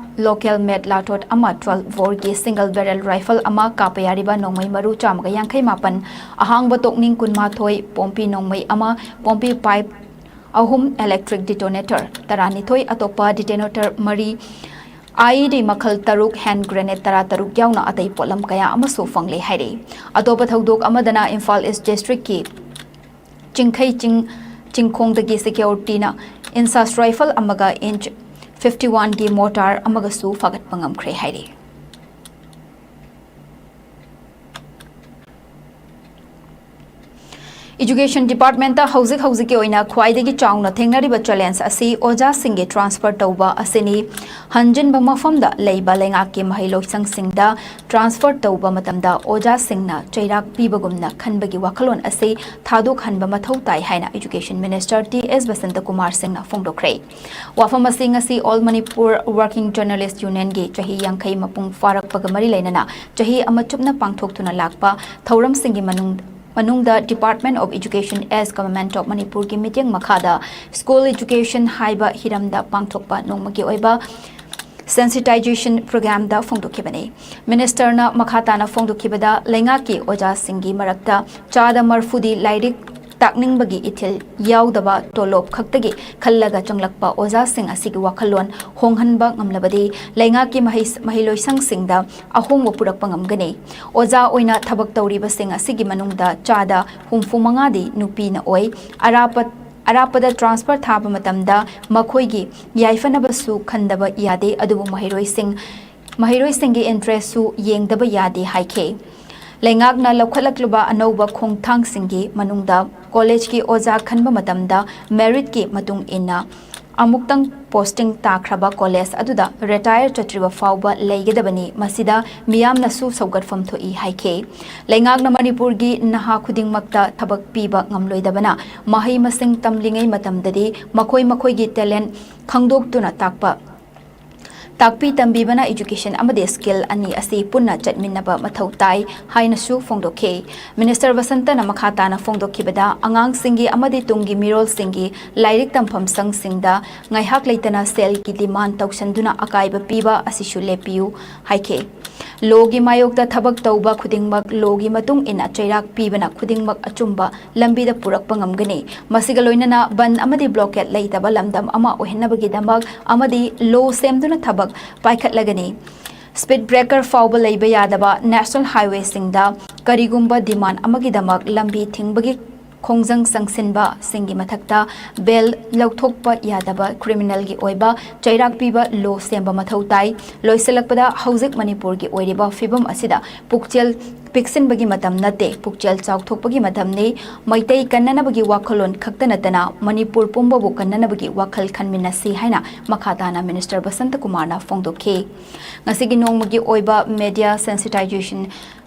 ꯂꯣꯀꯦꯜ ꯃꯦꯗ ꯂꯥꯇꯣꯠ ꯑꯃ, ꯇ꯭ꯋꯦꯜꯐ ꯕꯣꯔꯒꯤ ꯁꯤꯡꯒꯜ ꯕꯦꯔꯦꯜ ꯔꯥꯏꯐꯜ ꯑꯃ, ꯀꯥꯞꯄ ꯌꯥꯔꯤꯕ ꯅꯣꯡꯃꯩ ꯃꯔꯨ ꯆꯥꯝꯃꯒ ꯌꯥꯡꯈꯩ ꯃꯥꯄꯟ, ꯑꯍꯥꯡꯕ ꯇꯣꯛꯅꯤꯡ ꯀꯨꯟꯃꯥꯊꯣꯏ, ꯄꯣꯝꯄꯤ ꯅꯣꯡꯃꯩ ꯑꯃ, ꯄꯣꯝꯄꯤ ꯄꯥꯏꯞ ꯑꯍꯨꯝ, ꯏꯂꯦꯛꯇ꯭ꯔꯤꯛ ꯗꯤꯇꯣꯅꯦꯇꯔ ꯇꯔꯥꯅꯤꯊꯣꯏ, ꯑꯇꯣꯞꯄ ꯗꯤꯇꯣꯅꯦꯇꯔ ꯃꯔꯤ, ꯑꯥꯏ ꯏ ꯗꯤ ꯃꯈꯜ ꯇꯔꯨꯛ, ꯍꯦꯟꯗ ꯒ꯭ꯔꯦꯅꯦꯗ ꯇꯔꯥ ꯇꯔꯨꯛ ꯌꯥꯎꯅ ꯑꯇꯩ ꯄꯣꯠꯂꯝ ꯀꯌꯥ ꯑꯃꯁꯨ ꯐꯪꯂꯦ ꯍꯥꯏꯔꯤ꯫ ꯑꯇꯣꯞꯄ ꯊꯧꯗꯣꯛ ꯑꯃꯗꯅ ꯏꯝꯐꯥꯜ ꯏꯁ ꯗꯤꯁꯇ꯭ꯔꯤꯛꯀꯤ ꯆꯤꯡꯈꯩ ꯆꯤꯡ ꯆꯤꯡꯈꯣꯡꯗꯒꯤ ꯁꯦꯀ꯭ꯌꯨꯔꯤꯇꯤꯅ ꯏꯟꯁꯥꯁ ꯔꯥꯏꯐꯜ ꯑꯃꯒ ꯏꯟꯆ ꯐꯤꯐꯇꯤ ꯋꯥꯟꯒꯤ ꯃꯣꯔꯇꯥꯔ ꯑꯃꯒꯁꯨ ꯐꯥꯒꯠꯄ ꯉꯝꯈ꯭ꯔꯦ ꯍꯥꯏꯔꯤ꯫ ꯏꯖꯨꯀꯦꯁꯟ ꯗꯤꯄꯥꯔꯠꯃꯦꯟꯇ ꯍꯧꯖꯤꯛ ꯍꯧꯖꯤꯛꯀꯤ ꯑꯣꯏꯅ ꯈ꯭ꯋꯥꯏꯗꯒꯤ ꯆꯥꯎꯅ ꯊꯦꯡꯅꯔꯤꯕ ꯆꯦꯂꯦꯟꯖ ꯑꯁꯤ ꯑꯣꯖꯥꯁꯤꯡꯒꯤ ꯇ꯭ꯔꯥꯟꯁꯐꯔ ꯇꯧꯕ ꯑꯁꯤꯅꯤ꯫ ꯍꯟꯖꯤꯟꯕ ꯃꯐꯝꯗ ꯂꯩꯕ ꯂꯩꯉꯥꯛꯀꯤ ꯃꯍꯩꯂꯣꯏꯁꯪꯁꯤꯡꯗ ꯇ꯭ꯔꯥꯟꯁꯐꯔ ꯇꯧꯕ ꯃꯇꯝꯗ ꯑꯣꯖꯥꯁꯤꯡꯅ ꯆꯩꯔꯥꯛ ꯄꯤꯕꯒꯨꯝꯅ ꯈꯟꯕꯒꯤ ꯋꯥꯈꯜꯂꯣꯟ ꯑꯁꯤ ꯊꯥꯗꯣꯛꯍꯟꯕ ꯃꯊꯧ ꯇꯥꯏ ꯍꯥꯏꯅ ꯏꯖꯨꯀꯦꯁꯟ ꯃꯤꯅꯤꯁꯇꯔ ꯇꯤ ꯑꯦꯁ ꯕꯁꯟꯇꯀꯨꯃꯥꯔ ꯁꯤꯡꯅ ꯐꯣꯡꯗꯣꯛꯈ꯭ꯔꯦ꯫ ꯋꯥꯐꯝ ꯑꯁꯤ ꯉꯁꯤ ꯑꯣꯜ ꯃꯅꯤꯄꯨꯔ ꯋꯥꯔꯀꯤꯡ ꯖꯔꯅꯦꯂꯤꯁ ꯌꯨꯅꯤꯌꯟꯒꯤ ꯆꯍꯤ ꯌꯥꯡꯈꯩ ꯃꯄꯨꯡ ꯐꯥꯔꯛꯄꯒ ꯃꯔꯤ ꯂꯩꯅꯅ ꯆꯍꯤ ꯑꯃ ꯆꯨꯞꯅ ꯄꯥꯡꯊꯣꯛꯇꯨꯅ ꯂꯥꯛꯄ ꯊꯧꯔꯝꯁꯤꯡꯒꯤ ꯃꯅꯨꯡ ꯃꯅꯨꯡꯗ Department of Education as Government of Manipurꯒꯤ ꯃꯤꯠꯌꯦꯡ ꯃꯈꯥꯗ School Education ꯍꯥꯏꯕ ꯍꯤꯔꯝꯗ ꯄꯥꯡꯊꯣꯛꯄ ꯅꯣꯡꯃꯒꯤ ꯑꯣꯏꯕ Sensitization Programꯗ ꯐꯣꯡꯗꯣꯛꯈꯤꯕꯅꯤ꯫ Ministerꯅ ꯃꯈꯥ ꯇꯥꯅ ꯐꯣꯡꯗꯣꯛꯈꯤꯕꯗ, ꯂꯩꯉꯥꯛꯀꯤ ꯑꯣꯖꯥꯁꯤꯡꯒꯤ ꯃꯔꯛꯇ ꯆꯥꯗ ꯃꯔꯐꯨꯗꯤ ꯂꯥꯏꯔꯤꯛ ꯇꯥꯛꯅꯤꯡꯕꯒꯤ ꯏꯊꯤꯜ ꯌꯥꯎꯗꯕ, ꯇꯣꯂꯣꯞ ꯈꯛꯇꯒꯤ ꯈꯜꯂꯒ ꯆꯪꯂꯛꯄ ꯑꯣꯖꯥꯁꯤꯡ ꯑꯁꯤꯒꯤ ꯋꯥꯈꯜꯂꯣꯟ ꯍꯣꯡꯍꯟꯕ ꯉꯝꯂꯕꯗꯤ ꯂꯩꯉꯥꯛꯀꯤ ꯃꯍꯩ-, ꯃꯍꯩꯂꯣꯏꯁꯪꯁꯤꯡꯗ ꯑꯍꯣꯡꯕ ꯄꯨꯔꯛꯄ ꯉꯝꯒꯅꯤ꯫ ꯑꯣꯖꯥ ꯑꯣꯏꯅ ꯊꯕꯛ ꯇꯧꯔꯤꯕꯁꯤꯡ ꯑꯁꯤꯒꯤ ꯃꯅꯨꯡꯗ ꯆꯥꯗ ꯍꯨꯝꯐꯨ ꯃꯉꯥꯗꯤ ꯅꯨꯄꯤꯅ ꯑꯣꯏ꯫ ꯑꯔꯥꯞꯄ, ꯑꯔꯥꯞꯄꯗ transfer ꯊꯥꯕ ꯃꯇꯝꯗ ꯃꯈꯣꯏꯒꯤ ꯌꯥꯏꯐꯅꯕꯁꯨ ꯈꯟꯗꯕ ꯌꯥꯗꯦ, ꯑꯗꯨꯕꯨ ꯃꯍꯩꯔꯣꯏꯁꯤꯡ, ꯃꯍꯩꯔꯣꯏꯁꯤꯡꯒꯤ interestꯁꯨ ꯌꯦꯡꯗꯕ ꯌꯥꯗꯦ ꯍꯥꯏꯈꯤ꯫ ꯂꯩꯉꯥꯛꯅ ꯂꯧꯈꯠꯂꯛꯂꯤꯕ ꯑꯅꯧꯕ ꯈꯣꯡꯊꯥꯡꯁꯤꯡꯒꯤ ꯃꯅꯨꯡꯗ collegeꯀꯤ ꯑꯣꯖꯥ ꯈꯟꯕ ꯃꯇꯝꯗ meritꯀꯤ ꯃꯇꯨꯡ ꯏꯟꯅ ꯑꯃꯨꯛꯇꯪ posting ꯇꯥꯈ꯭ꯔꯕ college ꯑꯗꯨꯗ retire ꯆꯠꯇ꯭ꯔꯤꯕ ꯐꯥꯎꯕ ꯂꯩꯒꯗꯕꯅꯤ꯫ ꯃꯁꯤꯗ ꯃꯤꯌꯥꯝꯅꯁꯨ ꯁꯧꯒꯠꯐꯝ ꯊꯣꯛꯏ ꯍꯥꯏꯈꯤ꯫ ꯂꯩꯉꯥꯛꯅ ꯃꯅꯤꯄꯨꯔꯒꯤ ꯅꯍꯥ ꯈꯨꯗꯤꯡꯃꯛꯇ ꯊꯕꯛ ꯄꯤꯕ ꯉꯝꯂꯣꯏꯗꯕꯅ, ꯃꯍꯩ ꯃꯁꯤꯡ ꯇꯝꯂꯤꯉꯩ ꯃꯇꯝꯗꯗꯤ ꯃꯈꯣꯏ ꯃꯈꯣꯏꯒꯤ talent ꯈꯪꯗꯣꯛꯇꯨꯅ ꯇꯥꯛꯄ, ꯇꯥꯛꯄꯤ ꯇꯝꯕꯤꯕꯅ education ꯑꯃꯗꯤ skill ꯑꯅꯤ ꯑꯁꯤ ꯄꯨꯟꯅ ꯆꯠꯃꯤꯟꯅꯕ ꯃꯊꯧ ꯇꯥꯏ ꯍꯥꯏꯅꯁꯨ ꯐꯣꯡꯗꯣꯛꯈꯤ꯫ Minister ꯕꯁꯟꯇꯅ ꯃꯈꯥ ꯇꯥꯅ ꯐꯣꯡꯗꯣꯛꯈꯤꯕꯗ, ꯑꯉꯥꯡꯁꯤꯡꯒꯤ ꯑꯃꯗꯤ ꯇꯨꯡꯒꯤ ꯃꯤꯔꯣꯜꯁꯤꯡꯒꯤ ꯂꯥꯏꯔꯤꯛ ꯇꯝꯐꯝ ꯁꯪꯁꯤꯡꯗ ꯉꯥꯏꯍꯥꯛ ꯂꯩꯇꯅ ꯁꯦꯜꯒꯤ demand ꯇꯧꯁꯟꯗꯨꯅ ꯑꯀꯥꯏꯕ ꯄꯤꯕ ꯑꯁꯤꯁꯨ ꯂꯦꯞꯄꯤꯌꯨ ꯍꯥꯏꯈꯤ꯫ Lawꯒꯤ ꯃꯥꯌꯣꯛꯇ ꯊꯕꯛ ꯇꯧꯕ ꯈꯨꯗꯤꯡꯃꯛ lawꯒꯤ ꯃꯇꯨꯡ ꯏꯟꯅ ꯆꯩꯔꯥꯛ ꯄꯤꯕꯅ ꯈꯨꯗꯤꯡꯃꯛ ꯑꯆꯨꯝꯕ ꯂꯝꯕꯤꯗ ꯄꯨꯔꯛꯄ ꯉꯝꯒꯅꯤ꯫ ꯃꯁꯤꯒ ꯂꯣꯏꯅꯅ ꯕꯟ ꯑꯃꯗꯤ blockade ꯂꯩꯇꯕ ꯂꯝꯗꯝ ꯑꯃ ꯑꯣꯏꯍꯟꯅꯕꯒꯤꯗꯃꯛ ꯑꯃꯗꯤ law ꯁꯦꯝꯗꯨꯅ ꯊꯕꯛ ꯄꯥꯏꯈꯠꯂꯒꯅꯤ꯫ Speed breaker ꯐꯥꯎꯕ ꯂꯩꯕ ꯌꯥꯗꯕ national highwayꯁꯤꯡꯗ ꯀꯔꯤꯒꯨꯝꯕ demand ꯑꯃꯒꯤꯗꯃꯛ ꯂꯝꯕꯤ ꯊꯤꯡꯕꯒꯤ ꯈꯣꯡꯖꯪ ꯆꯪꯁꯤꯟꯕꯁꯤꯡꯒꯤ ꯃꯊꯛꯇ bail ꯂꯧꯊꯣꯛꯄ ꯌꯥꯗꯕ criminalꯒꯤ ꯑꯣꯏꯕ ꯆꯩꯔꯥꯛ ꯄꯤꯕ law ꯁꯦꯝꯕ ꯃꯊꯧ ꯇꯥꯏ꯫ ꯂꯣꯏꯁꯤꯜꯂꯛꯄꯗ, ꯍꯧꯖꯤꯛ ꯃꯅꯤꯄꯨꯔꯒꯤ ꯑꯣꯏꯔꯤꯕ ꯐꯤꯕꯝ ꯑꯁꯤꯗ ꯄꯨꯛꯆꯦꯜ ꯄꯤꯛꯁꯤꯟꯕꯒꯤ ꯃꯇꯝ ꯅꯠꯇꯦ, ꯄꯨꯛꯆꯦꯜ ꯆꯥꯎꯊꯣꯛꯄꯒꯤ ꯃꯇꯝꯅꯤ꯫ ꯃꯩꯇꯩ ꯀꯟꯅꯅꯕꯒꯤ ꯋꯥꯈꯜꯂꯣꯟ ꯈꯛꯇ ꯅꯠꯇꯅ ꯃꯅꯤꯄꯨꯔ ꯄꯨꯝꯕꯕꯨ ꯀꯟꯅꯅꯕꯒꯤ ꯋꯥꯈꯜ ꯈꯟꯃꯤꯟꯅꯁꯤ ꯍꯥꯏꯅ ꯃꯈꯥ ꯇꯥꯅ Minister ꯕꯁꯟꯇ ꯀꯨꯃꯥꯔꯅ ꯐꯣꯡꯗꯣꯛꯈꯤ꯫ ꯉꯁꯤꯒꯤ ꯅꯣꯡꯃꯒꯤ ꯑꯣꯏꯕ media sensitization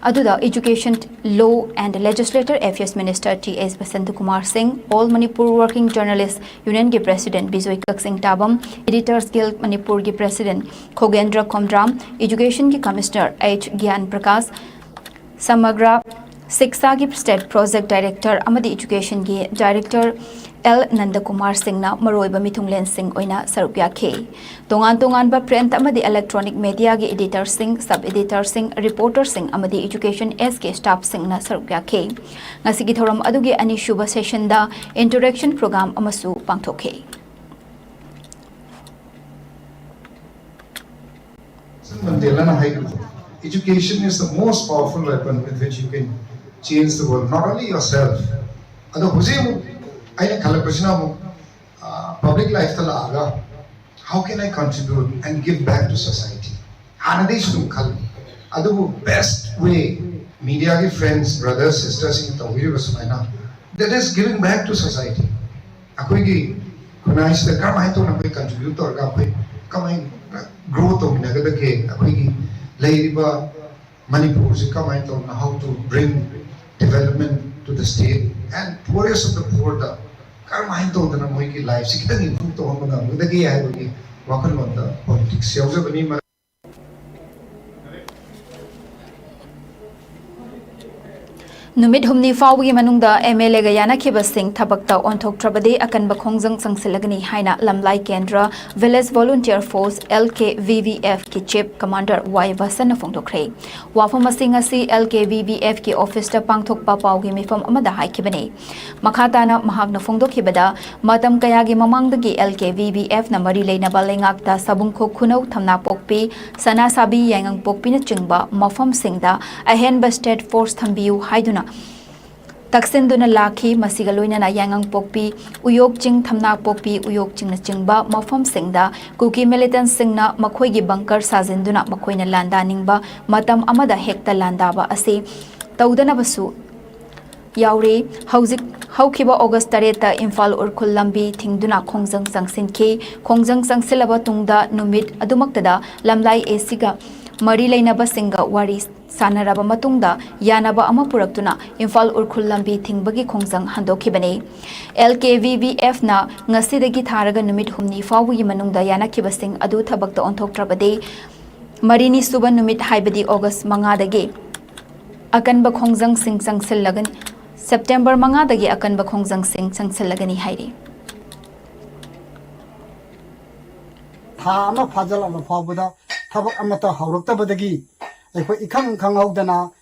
ꯑꯗꯨꯗ Education, Law and Legislative Affairs Minister T S Basanta Kumar Singh, All Manipur Working Journalist Unionꯒꯤ President Bijoy Kakchingtabam, Editors Guild ꯃꯅꯤꯄꯨꯔꯒꯤ President ꯈꯣꯒꯦꯟꯗ꯭ꯔ ꯈꯣꯝꯗ꯭ꯔꯥꯝ, Educationꯒꯤ Commissioner ꯑꯩꯆ ꯒ꯭ꯌꯥꯟ ꯄ꯭ꯔꯀꯥꯁ, ꯁꯃꯒ꯭ꯔꯥ ꯁꯤꯛꯁꯥꯒꯤ ꯁ꯭ꯇꯦꯠ ꯄ꯭ꯔꯣꯖꯦꯛ ꯗꯥꯏꯔꯦꯛꯇꯔ ꯑꯃꯗꯤ ꯏꯖꯨꯀꯦꯁꯟꯒꯤ ꯗꯥꯏꯔꯦꯛꯇꯔ ꯑꯦꯜ ꯅꯟꯗꯀꯨꯃꯥꯔ ꯁꯤꯡꯅ ꯃꯔꯨꯑꯣꯏꯕ ꯃꯤꯊꯨꯡꯂꯦꯟꯁꯤꯡ ꯑꯣꯏꯅ ꯁꯔꯨꯛ ꯌꯥꯈꯤ꯫ ꯇꯣꯉꯥꯟ ꯇꯣꯉꯥꯟꯕ ꯄ꯭ꯔꯤꯟꯠ ꯑꯃꯗꯤ ꯏꯂꯦꯛꯇ꯭ꯔꯣꯅꯤꯛ ꯃꯦꯗꯤꯌꯥꯒꯤ ꯏꯗꯤꯇꯔꯁꯤꯡ, ꯁꯕ ꯏꯗꯤꯇꯔꯁꯤꯡ, ꯔꯤꯄꯣꯔꯇꯔꯁꯤꯡ ꯑꯃꯗꯤ ꯏꯖꯨꯀꯦꯁꯟ ꯑꯦꯁꯀꯤ ꯁ꯭ꯇꯥꯐꯁꯤꯡꯅ ꯁꯔꯨꯛ ꯌꯥꯈꯤ꯫ ꯉꯁꯤꯒꯤ ꯊꯧꯔꯝ ꯑꯗꯨꯒꯤ ꯑꯅꯤꯁꯨꯕ ꯁꯦꯁꯟꯗ ꯏꯟꯇꯔꯦꯛꯁꯟ ꯄ꯭ꯔꯣꯒ꯭ꯔꯥꯝ ꯑꯃꯁꯨ ꯄꯥꯡꯊꯣꯛꯈꯤ꯫ Nelson Mandelaꯅ ꯍꯥꯏꯈꯤꯕꯗꯣ, education is the most powerful weapon with which you can change the world, not only yourself. ꯑꯗꯣ ꯍꯧꯖꯤꯛ ꯑꯃꯨꯛ ꯑꯩꯅ ꯈꯜꯂꯛꯄꯁꯤꯅ ꯑꯃꯨꯛ ꯄꯕ꯭ꯂꯤꯛ ꯂꯥꯏꯐꯇ ꯂꯥꯛꯑꯒ, how can I contribute and give back to society? ꯍꯥꯟꯅꯗꯩꯁꯨ ꯑꯗꯨꯝ ꯈꯜꯂꯤ, ꯑꯗꯨꯕꯨ best way, ꯃꯤꯗꯤꯌꯥꯒꯤ ꯐ꯭ꯔꯦꯟꯁ, ꯕ꯭ꯔꯗꯔꯁ, ꯁꯤꯁꯇꯔꯁꯤꯡꯅ ꯇꯧꯕꯤꯔꯤꯕ ꯁꯨꯃꯥꯏꯅ, that is giving back to society. ꯑꯩꯈꯣꯏꯒꯤ ꯈꯨꯟꯅꯥꯏꯁꯤꯗ ꯀꯔꯝꯍꯥꯏꯅ ꯇꯧꯅ ꯑꯩꯈꯣꯏ ꯀꯟꯇ꯭ꯔꯤꯕ꯭ꯌꯨꯠ ꯇꯧꯔꯒ ꯑꯩꯈꯣꯏ ꯀꯃꯥꯏꯅ ꯒ꯭ꯔꯣ ꯇꯧꯃꯤꯟꯅꯒꯗꯒꯦ, ꯑꯩꯈꯣꯏꯒꯤ ꯂꯩꯔꯤꯕ ꯃꯅꯤꯄꯨꯔꯁꯤ ꯀꯃꯥꯏꯅ ꯇꯧꯅ, how to bring development to the state and poorest of the poorꯗ ꯀꯔꯝꯍꯥꯏꯅ ꯇꯧꯗꯅ ꯃꯣꯏꯒꯤ ꯂꯥꯏꯐꯁꯤ ꯈꯤꯇꯪ ꯏꯝꯄ꯭ꯔꯨꯚ ꯇꯧꯍꯟꯕ ꯉꯝꯒꯗꯒꯦ ꯍꯥꯏꯕꯒꯤ ꯋꯥꯈꯜꯂꯣꯟꯗ ꯄꯣꯂꯤꯇꯤꯛꯁ ꯌꯥꯎꯖꯕꯅꯤ꯫ ꯅꯨꯃꯤꯠ ꯍꯨꯝꯅꯤ ꯐꯥꯎꯕꯒꯤ ꯃꯅꯨꯡꯗ ꯑꯦꯝ ꯑꯦꯜ ꯑꯦꯒ ꯌꯥꯅꯈꯤꯕꯁꯤꯡ ꯊꯕꯛꯇ ꯑꯣꯟꯊꯣꯛꯇ꯭ꯔꯕꯗꯤ ꯑꯀꯟꯕ ꯈꯣꯡꯖꯪ ꯆꯪꯁꯤꯜꯂꯒꯅꯤ ꯍꯥꯏꯅ ꯂꯝꯂꯥꯏ ꯀꯦꯟꯗ꯭ꯔ Village Volunteer Force, L K V V F ꯀꯤ ꯆꯤꯐ ꯀꯃꯥꯟꯗꯔ ꯋꯥꯏ ꯋꯥꯁꯟꯅ ꯐꯣꯡꯗꯣꯛꯈ꯭ꯔꯦ꯫ ꯋꯥꯐꯝ ꯑꯁꯤ ꯉꯁꯤ L K V V F ꯀꯤ ꯑꯣꯐꯤꯁꯇ ꯄꯥꯡꯊꯣꯛꯄ ꯄꯥꯎꯒꯤ ꯃꯤꯐꯝ ꯑꯃꯗ ꯍꯥꯏꯈꯤꯕꯅꯤ꯫ ꯃꯈꯥ ꯇꯥꯅ ꯃꯍꯥꯛꯅ ꯐꯣꯡꯗꯣꯛꯈꯤꯕꯗ, ꯃꯇꯝ ꯀꯌꯥꯒꯤ ꯃꯃꯥꯡꯗꯒꯤ L K V V Fꯅ ꯃꯔꯤ ꯂꯩꯅꯕ ꯂꯩꯉꯥꯛꯇ ꯁꯥꯕꯨꯡꯈꯣꯛ ꯈꯨꯅꯧ, ꯊꯝꯅꯥꯄꯣꯛꯄꯤ, ꯁꯅꯥꯁꯥꯕꯤ, ꯌꯥꯏꯉꯪꯄꯣꯛꯄꯤꯅꯆꯤꯡꯕ ꯃꯐꯝꯁꯤꯡꯗ ꯑꯍꯦꯟꯕ ꯁ꯭ꯇꯦꯠ ꯐꯣꯔꯁ ꯊꯝꯕꯤꯌꯨ ꯍꯥꯏꯗꯨꯅ ꯇꯛꯁꯤꯟꯗꯨꯅ ꯂꯥꯛꯈꯤ꯫ ꯃꯁꯤꯒ ꯂꯣꯏꯅꯅ ꯌꯥꯏꯉꯪꯄꯣꯛꯄꯤ, ꯎꯌꯣꯛꯆꯤꯡ, ꯊꯝꯅꯥꯄꯣꯛꯄꯤ, ꯎꯌꯣꯛꯆꯤꯡꯅꯆꯤꯡꯕ ꯃꯐꯝꯁꯤꯡꯗ ꯀꯨꯀꯤ ꯃꯤꯂꯤꯇꯦꯟꯠꯁꯤꯡꯅ ꯃꯈꯣꯏꯒꯤ ꯕꯪꯀꯔ ꯁꯥꯖꯤꯟꯗꯨꯅ ꯃꯈꯣꯏꯅ ꯂꯥꯟꯗꯥꯅꯤꯡꯕ ꯃꯇꯝ ꯑꯃꯗ ꯍꯦꯛꯇ ꯂꯥꯟꯗꯥꯕ ꯑꯁꯤ ꯇꯧꯗꯅꯕꯁꯨ ꯌꯥꯎꯔꯤ꯫ ꯍꯧꯖꯤꯛ ꯍꯧꯈꯤꯕ ꯑꯣꯒꯁ ꯇꯔꯦꯠꯇ ꯏꯝꯐꯥꯜ ꯎꯔꯈꯨꯜ ꯂꯝꯕꯤ ꯊꯤꯡꯗꯨꯅ ꯈꯣꯡꯖꯪ ꯆꯪꯁꯤꯟꯈꯤ꯫ ꯈꯣꯡꯖꯪ ꯆꯪꯁꯤꯜꯂꯕ ꯇꯨꯡꯗ ꯅꯨꯃꯤꯠ ꯑꯗꯨꯃꯛꯇꯗ ꯂꯝꯂꯥꯏ ꯑꯦ ꯁꯤꯒ ꯃꯔꯤ ꯂꯩꯅꯕꯁꯤꯡꯒ ꯋꯥꯔꯤ ꯁꯥꯟꯅꯔꯕ ꯃꯇꯨꯡꯗ ꯌꯥꯅꯕ ꯑꯃ ꯄꯨꯔꯛꯇꯨꯅ ꯏꯝꯐꯥꯜ ꯎꯔꯈꯨꯜ ꯂꯝꯕꯤ ꯊꯤꯡꯕꯒꯤ ꯈꯣꯡꯖꯪ ꯍꯟꯗꯣꯛꯈꯤꯕꯅꯤ꯫ L K V V Fꯅ ꯉꯁꯤꯗꯒꯤ ꯊꯥꯔꯒ ꯅꯨꯃꯤꯠ ꯍꯨꯝꯅꯤ ꯐꯥꯎꯕꯒꯤ ꯃꯅꯨꯡꯗ ꯌꯥꯅꯈꯤꯕꯁꯤꯡ ꯑꯗꯨ ꯊꯕꯛꯇ ꯑꯣꯟꯊꯣꯛꯇ꯭ꯔꯕꯗꯤ, ꯃꯔꯤꯅꯤ ꯁꯨꯕ ꯅꯨꯃꯤꯠ, ꯍꯥꯏꯕꯗꯤ ꯑꯣꯒꯁ ꯃꯉꯥꯗꯒꯤ ꯑꯀꯟꯕ ꯈꯣꯡꯖꯪꯁꯤꯡ ꯆꯪꯁꯤꯜꯂꯒꯅꯤ꯫ ꯁꯦꯞꯇꯦꯝꯕꯔ ꯃꯉꯥꯗꯒꯤ ꯑꯀꯟꯕ ꯈꯣꯡꯖꯪꯁꯤꯡ ꯆꯪꯁꯤꯜꯂꯒꯅꯤ ꯍꯥꯏꯔꯤ꯫ ꯊꯥ ꯑꯃ ꯐꯥꯖꯤꯜꯂꯛꯂꯕ ꯐꯥꯎꯕꯗ ꯊꯕꯛ ꯑꯃꯠꯇ ꯍꯧꯔꯛꯇꯕꯗꯒꯤ ꯑꯩꯈꯣꯏ ꯏꯈꯪ ꯈꯪꯍꯧꯗꯅ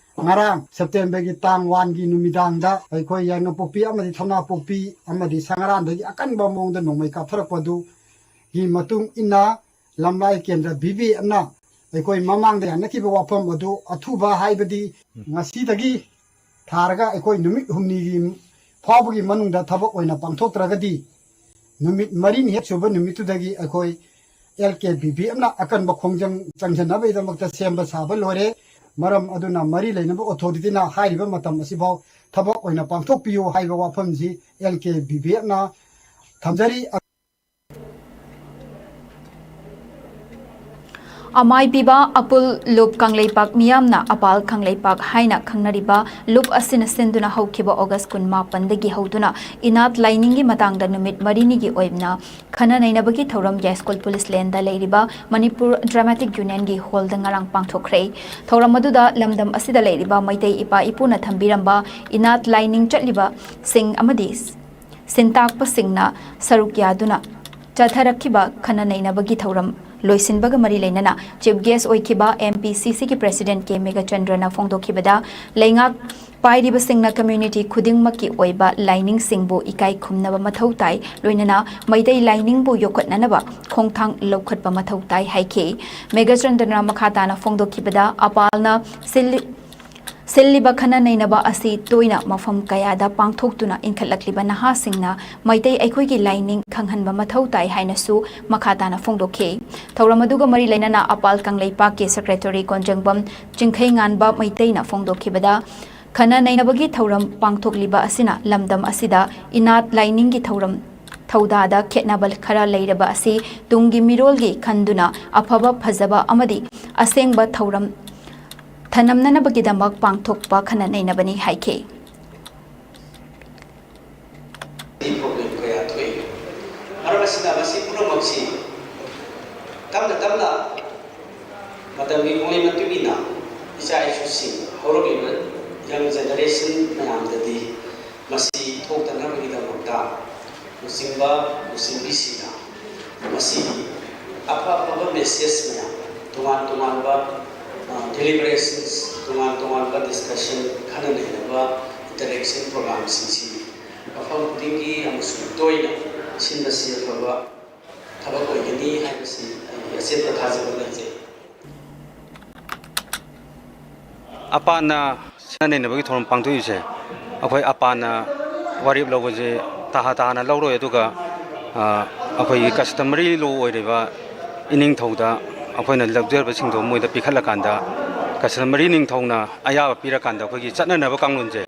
ꯉꯔꯥꯡ ꯁꯦꯞꯇꯦꯝꯕꯔꯒꯤ ꯇꯥꯡ ꯋꯥꯟꯒꯤ ꯅꯨꯃꯤꯗꯥꯡꯗ ꯑꯩꯈꯣꯏ ꯌꯥꯏꯉꯪꯄꯣꯛꯄꯤ ꯑꯃꯗꯤ ꯊꯝꯅꯥꯄꯣꯛꯄꯤ ꯑꯃꯗꯤ ꯁꯉꯔꯥꯟꯗꯒꯤ ꯑꯀꯟꯕ ꯃꯑꯣꯡꯗ ꯅꯣꯡꯃꯩ ꯀꯥꯞꯊꯔꯛꯄꯗꯨꯒꯤ ꯃꯇꯨꯡ ꯏꯟꯅ ꯂꯝꯂꯥꯏ ꯀꯦꯟꯗ꯭ꯔ ꯕꯤ ꯕꯤ ꯑꯦꯐꯅ ꯑꯩꯈꯣꯏ ꯃꯃꯥꯡꯗ ꯌꯥꯅꯈꯤꯕ ꯋꯥꯐꯝ ꯑꯗꯨ ꯑꯊꯨꯕ ꯍꯥꯏꯕꯗꯤ ꯉꯁꯤꯗꯒꯤ ꯊꯥꯔꯒ ꯑꯩꯈꯣꯏ ꯅꯨꯃꯤꯠ ꯍꯨꯝꯅꯤꯒꯤ ꯐꯥꯎꯕꯒꯤ ꯃꯅꯨꯡꯗ ꯊꯕꯛ ꯑꯣꯏꯅ ꯄꯥꯡꯊꯣꯛꯇ꯭ꯔꯒꯗꯤ ꯅꯨꯃꯤꯠ ꯃꯔꯤꯅꯤ ꯍꯦꯛ ꯁꯨꯕ ꯅꯨꯃꯤꯠꯇꯨꯗꯒꯤ ꯑꯩꯈꯣꯏ ꯑꯦꯜ ꯀꯦ ꯕꯤ ꯕꯤ ꯑꯦꯐꯅ ꯑꯀꯟꯕ ꯈꯣꯡꯖꯪ ꯆꯪꯁꯤꯟꯅꯕꯒꯤꯗꯃꯛꯇ ꯁꯦꯝꯕ ꯁꯥꯕ ꯂꯣꯏꯔꯦ꯫ ꯃꯔꯝ ꯑꯗꯨꯅ ꯃꯔꯤ ꯂꯩꯅꯕ ꯑꯣꯊꯣꯔꯤꯇꯤꯅ ꯍꯥꯏꯔꯤꯕ ꯃꯇꯝ ꯑꯁꯤꯐꯥꯎ ꯊꯕꯛ ꯑꯣꯏꯅ ꯄꯥꯡꯊꯣꯛꯄꯤꯌꯨ ꯍꯥꯏꯕ ꯋꯥꯐꯝꯁꯤ ꯑꯦꯜ ꯀꯦ ꯕꯤ ꯕꯤ ꯑꯦꯐꯅ ꯊꯝꯖꯔꯤ꯫ ꯑꯃꯥꯏꯕꯤꯕ ꯑꯄꯨꯜ ꯂꯨꯞ ꯀꯪꯂꯩꯄꯥꯛ ꯃꯤꯌꯥꯝꯅ ꯑꯄꯥꯜ ꯀꯪꯂꯩꯄꯥꯛ ꯍꯥꯏꯅ ꯈꯪꯅꯔꯤꯕ ꯂꯨꯞ ꯑꯁꯤꯅ ꯁꯤꯟꯗꯨꯅ ꯍꯧꯈꯤꯕ ꯑꯣꯒꯁ ꯀꯨꯟꯃꯥꯄꯟꯗꯒꯤ ꯍꯧꯗꯨꯅ ꯏꯅꯥꯠ ꯂꯥꯏꯅꯤꯡꯒꯤ ꯃꯇꯥꯡꯗ ꯅꯨꯃꯤꯠ ꯃꯔꯤꯅꯤꯒꯤ ꯑꯣꯏꯅ ꯈꯟꯅ ꯅꯩꯅꯕꯒꯤ ꯊꯧꯔꯝ ꯌꯥꯏꯁ꯭ꯀꯨꯜ ꯄꯨꯂꯤꯁ ꯂꯦꯟꯗ ꯂꯩꯔꯤꯕ ꯃꯅꯤꯄꯨꯔ ꯗ꯭ꯔꯃꯥꯇꯤꯛ ꯌꯨꯅꯤꯌꯟꯒꯤ ꯍꯣꯜꯗ ꯉꯔꯥꯡ ꯄꯥꯡꯊꯣꯛꯈ꯭ꯔꯦ꯫ ꯊꯧꯔꯝ ꯑꯗꯨꯗ ꯂꯝꯗꯝ ꯑꯁꯤꯗ ꯂꯩꯔꯤꯕ ꯃꯩꯇꯩ ꯏꯄꯥ ꯏꯄꯨꯅ ꯊꯝꯕꯤꯔꯝꯕ ꯏꯅꯥꯠ ꯂꯥꯏꯅꯤꯡ ꯆꯠꯂꯤꯕꯁꯤꯡ ꯑꯃꯗꯤ ꯁꯤꯟꯇꯥꯛꯄꯁꯤꯡꯅ ꯁꯔꯨꯛ ꯌꯥꯗꯨꯅ ꯆꯠꯊꯔꯛꯈꯤꯕ ꯈꯟꯅ ꯅꯩꯅꯕꯒꯤ ꯊꯧꯔꯝ ꯂꯣꯏꯁꯤꯟꯕꯒ ꯃꯔꯤ ꯂꯩꯅꯅ ꯆꯤꯐ ꯒꯦꯁ ꯑꯣꯏꯈꯤꯕ ꯑꯦꯝ ꯄꯤ ꯁꯤ ꯁꯤꯒꯤ ꯄ꯭ꯔꯦꯁꯤꯗꯦꯟꯠ ꯀꯦ ꯃꯦꯘꯆꯟꯗ꯭ꯔꯅ ꯐꯣꯡꯗꯣꯛꯈꯤꯕꯗ ꯂꯩꯉꯥꯛ ꯄꯥꯏꯔꯤꯕꯁꯤꯡꯅ ꯀꯝꯃ꯭ꯌꯨꯅꯤꯇꯤ ꯈꯨꯗꯤꯡꯃꯛꯀꯤ ꯑꯣꯏꯕ ꯂꯥꯏꯅꯤꯡꯁꯤꯡꯕꯨ ꯏꯀꯥꯏ ꯈꯨꯝꯅꯕ ꯃꯊꯧ ꯇꯥꯏ, ꯂꯣꯏꯅꯅ ꯃꯩꯇꯩ ꯂꯥꯏꯅꯤꯡꯕꯨ ꯌꯣꯛꯈꯠꯅꯅꯕ ꯈꯣꯡꯊꯥꯡ ꯂꯧꯈꯠꯄ ꯃꯊꯧ ꯇꯥꯏ ꯍꯥꯏꯈꯤ꯫ ꯃꯦꯘꯆꯟꯗ꯭ꯔꯅ ꯃꯈꯥ ꯇꯥꯅ ꯐꯣꯡꯗꯣꯛꯈꯤꯕꯗ ꯑꯄꯥꯜꯅ ꯁꯤꯜꯂꯤ-, ꯁꯤꯜꯂꯤꯕ ꯈꯟꯅ ꯅꯩꯅꯕ ꯑꯁꯤ ꯇꯣꯏꯅ ꯃꯐꯝ ꯀꯌꯥꯗ ꯄꯥꯡꯊꯣꯛꯇꯨꯅ ꯏꯟꯈꯠꯂꯛꯂꯤꯕ ꯅꯍꯥꯁꯤꯡꯅ ꯃꯩꯇꯩ ꯑꯩꯈꯣꯏꯒꯤ ꯂꯥꯏꯅꯤꯡ ꯈꯪꯍꯟꯕ ꯃꯊꯧ ꯇꯥꯏ ꯍꯥꯏꯅꯁꯨ ꯃꯈꯥ ꯇꯥꯅ ꯐꯣꯡꯗꯣꯛꯈꯤ꯫ ꯊꯧꯔꯝ ꯑꯗꯨꯒ ꯃꯔꯤ ꯂꯩꯅꯅ ꯑꯄꯥꯜ ꯀꯪꯂꯩꯄꯥꯛꯀꯤ ꯁꯦꯀ꯭ꯔꯦꯇꯔꯤ ꯀꯣꯟꯖꯪꯕꯝ ꯆꯤꯡꯈꯩꯉꯥꯟꯕ ꯃꯩꯇꯩꯅ ꯐꯣꯡꯗꯣꯛꯈꯤꯕꯗ, ꯈꯟꯅ ꯅꯩꯅꯕꯒꯤ ꯊꯧꯔꯝ ꯄꯥꯡꯊꯣꯛꯂꯤꯕ ꯑꯁꯤꯅ ꯂꯝꯗꯝ ꯑꯁꯤꯗ ꯏꯅꯥꯠ ꯂꯥꯏꯅꯤꯡꯒꯤ ꯊꯧꯔꯝ ꯊꯧꯗꯥꯗ ꯈꯦꯠꯅꯕ ꯈꯔ ꯂꯩꯔꯕ ꯑꯁꯤ ꯇꯨꯡꯒꯤ ꯃꯤꯔꯣꯜꯒꯤ ꯈꯟꯗꯨꯅ ꯑꯐꯕ ꯐꯖꯕ ꯑꯃꯗꯤ ꯑꯁꯦꯡꯕ ꯊꯧꯔꯝ ꯊꯅꯝꯅꯅꯕꯒꯤꯗꯃꯛ ꯄꯥꯡꯊꯣꯛꯄ ꯈꯟꯅ ꯅꯩꯅꯕꯅꯤ ꯍꯥꯏꯈꯤ꯫ ꯄ꯭ꯔꯣꯕ꯭ꯂꯦꯝ ꯀꯌꯥ ꯊꯣꯛꯏ꯫ ꯃꯔꯝ ꯑꯁꯤꯅ ꯃꯁꯤ ꯄꯨꯝꯅꯃꯛꯁꯤ ꯇꯞꯅ ꯇꯞꯅ ꯃꯇꯝꯒꯤ ꯈꯣꯡꯂꯩ ꯃꯇꯨꯡ ꯏꯟꯅ ꯏꯆꯥ ꯏꯁꯨꯁꯤꯡ ꯍꯧꯔꯛꯂꯤꯕ ꯌꯪ ꯖꯦꯅꯦꯔꯦꯁꯟ ꯃꯌꯥꯝꯗꯗꯤ ꯃꯁꯤ ꯊꯣꯛꯇꯅꯕꯒꯤꯗꯃꯛꯇ ꯂꯨꯆꯤꯡꯕ ꯂꯨꯆꯤꯡꯕꯤꯁꯤꯡꯅ ꯃꯁꯤꯒꯤ ꯑꯐ ꯑꯐꯕ ꯃꯦꯁꯦꯖ ꯃꯌꯥꯝ, ꯇꯣꯉꯥꯟ ꯇꯣꯉꯥꯟꯕ ꯗꯤꯂꯤꯕꯔꯦꯁꯟꯁ, ꯇꯣꯉꯥꯟ ꯇꯣꯉꯥꯟꯕ ꯗꯤꯁꯀꯁꯟ, ꯈꯟꯅ ꯅꯩꯅꯕ, ꯏꯟꯇꯔꯦꯛꯁꯟ ꯄ꯭ꯔꯣꯒ꯭ꯔꯥꯝꯁꯤꯡꯁꯤ ꯃꯐꯝ ꯈꯨꯗꯤꯡꯒꯤ ꯑꯃꯁꯨꯡ ꯇꯣꯏꯅ ꯁꯤꯟꯕꯁꯤ ꯑꯐꯕ ꯊꯕꯛ ꯑꯣꯏꯒꯅꯤ ꯍꯥꯏꯕꯁꯤ ꯑꯩꯒꯤ ꯑꯆꯦꯠꯄ ꯊꯥꯖꯕ ꯂꯩꯖꯩ꯫ ꯑꯄꯥꯅ ꯁꯤꯟꯅ ꯅꯩꯅꯕꯒꯤ ꯊꯧꯔꯝ ꯄꯥꯡꯊꯣꯛꯏꯁꯦ, ꯑꯩꯈꯣꯏ ꯑꯄꯥꯅ ꯋꯥꯔꯦꯞ ꯂꯧꯕꯁꯦ ꯇꯍꯥ ꯇꯍꯥꯅ ꯂꯧꯔꯣꯏ, ꯑꯗꯨꯒ ꯑꯩꯈꯣꯏꯒꯤ ꯀꯁꯇꯃꯔꯤ ꯂꯣ ꯑꯣꯏꯔꯤꯕ ꯏꯅꯤꯡꯊꯧꯗ ꯑꯩꯈꯣꯏꯅ ꯂꯧꯖꯔꯕꯁꯤꯡꯗꯣ ꯃꯣꯏꯗ ꯄꯤꯈꯠꯂꯀꯥꯟꯗ, ꯀꯁꯇꯃꯔꯤ ꯅꯤꯡꯊꯧꯅ ꯑꯌꯥꯕ ꯄꯤꯔꯀꯥꯟꯗ ꯑꯩꯈꯣꯏꯒꯤ ꯆꯠꯅꯅꯕ ꯀꯥꯡꯂꯣꯟꯁꯦ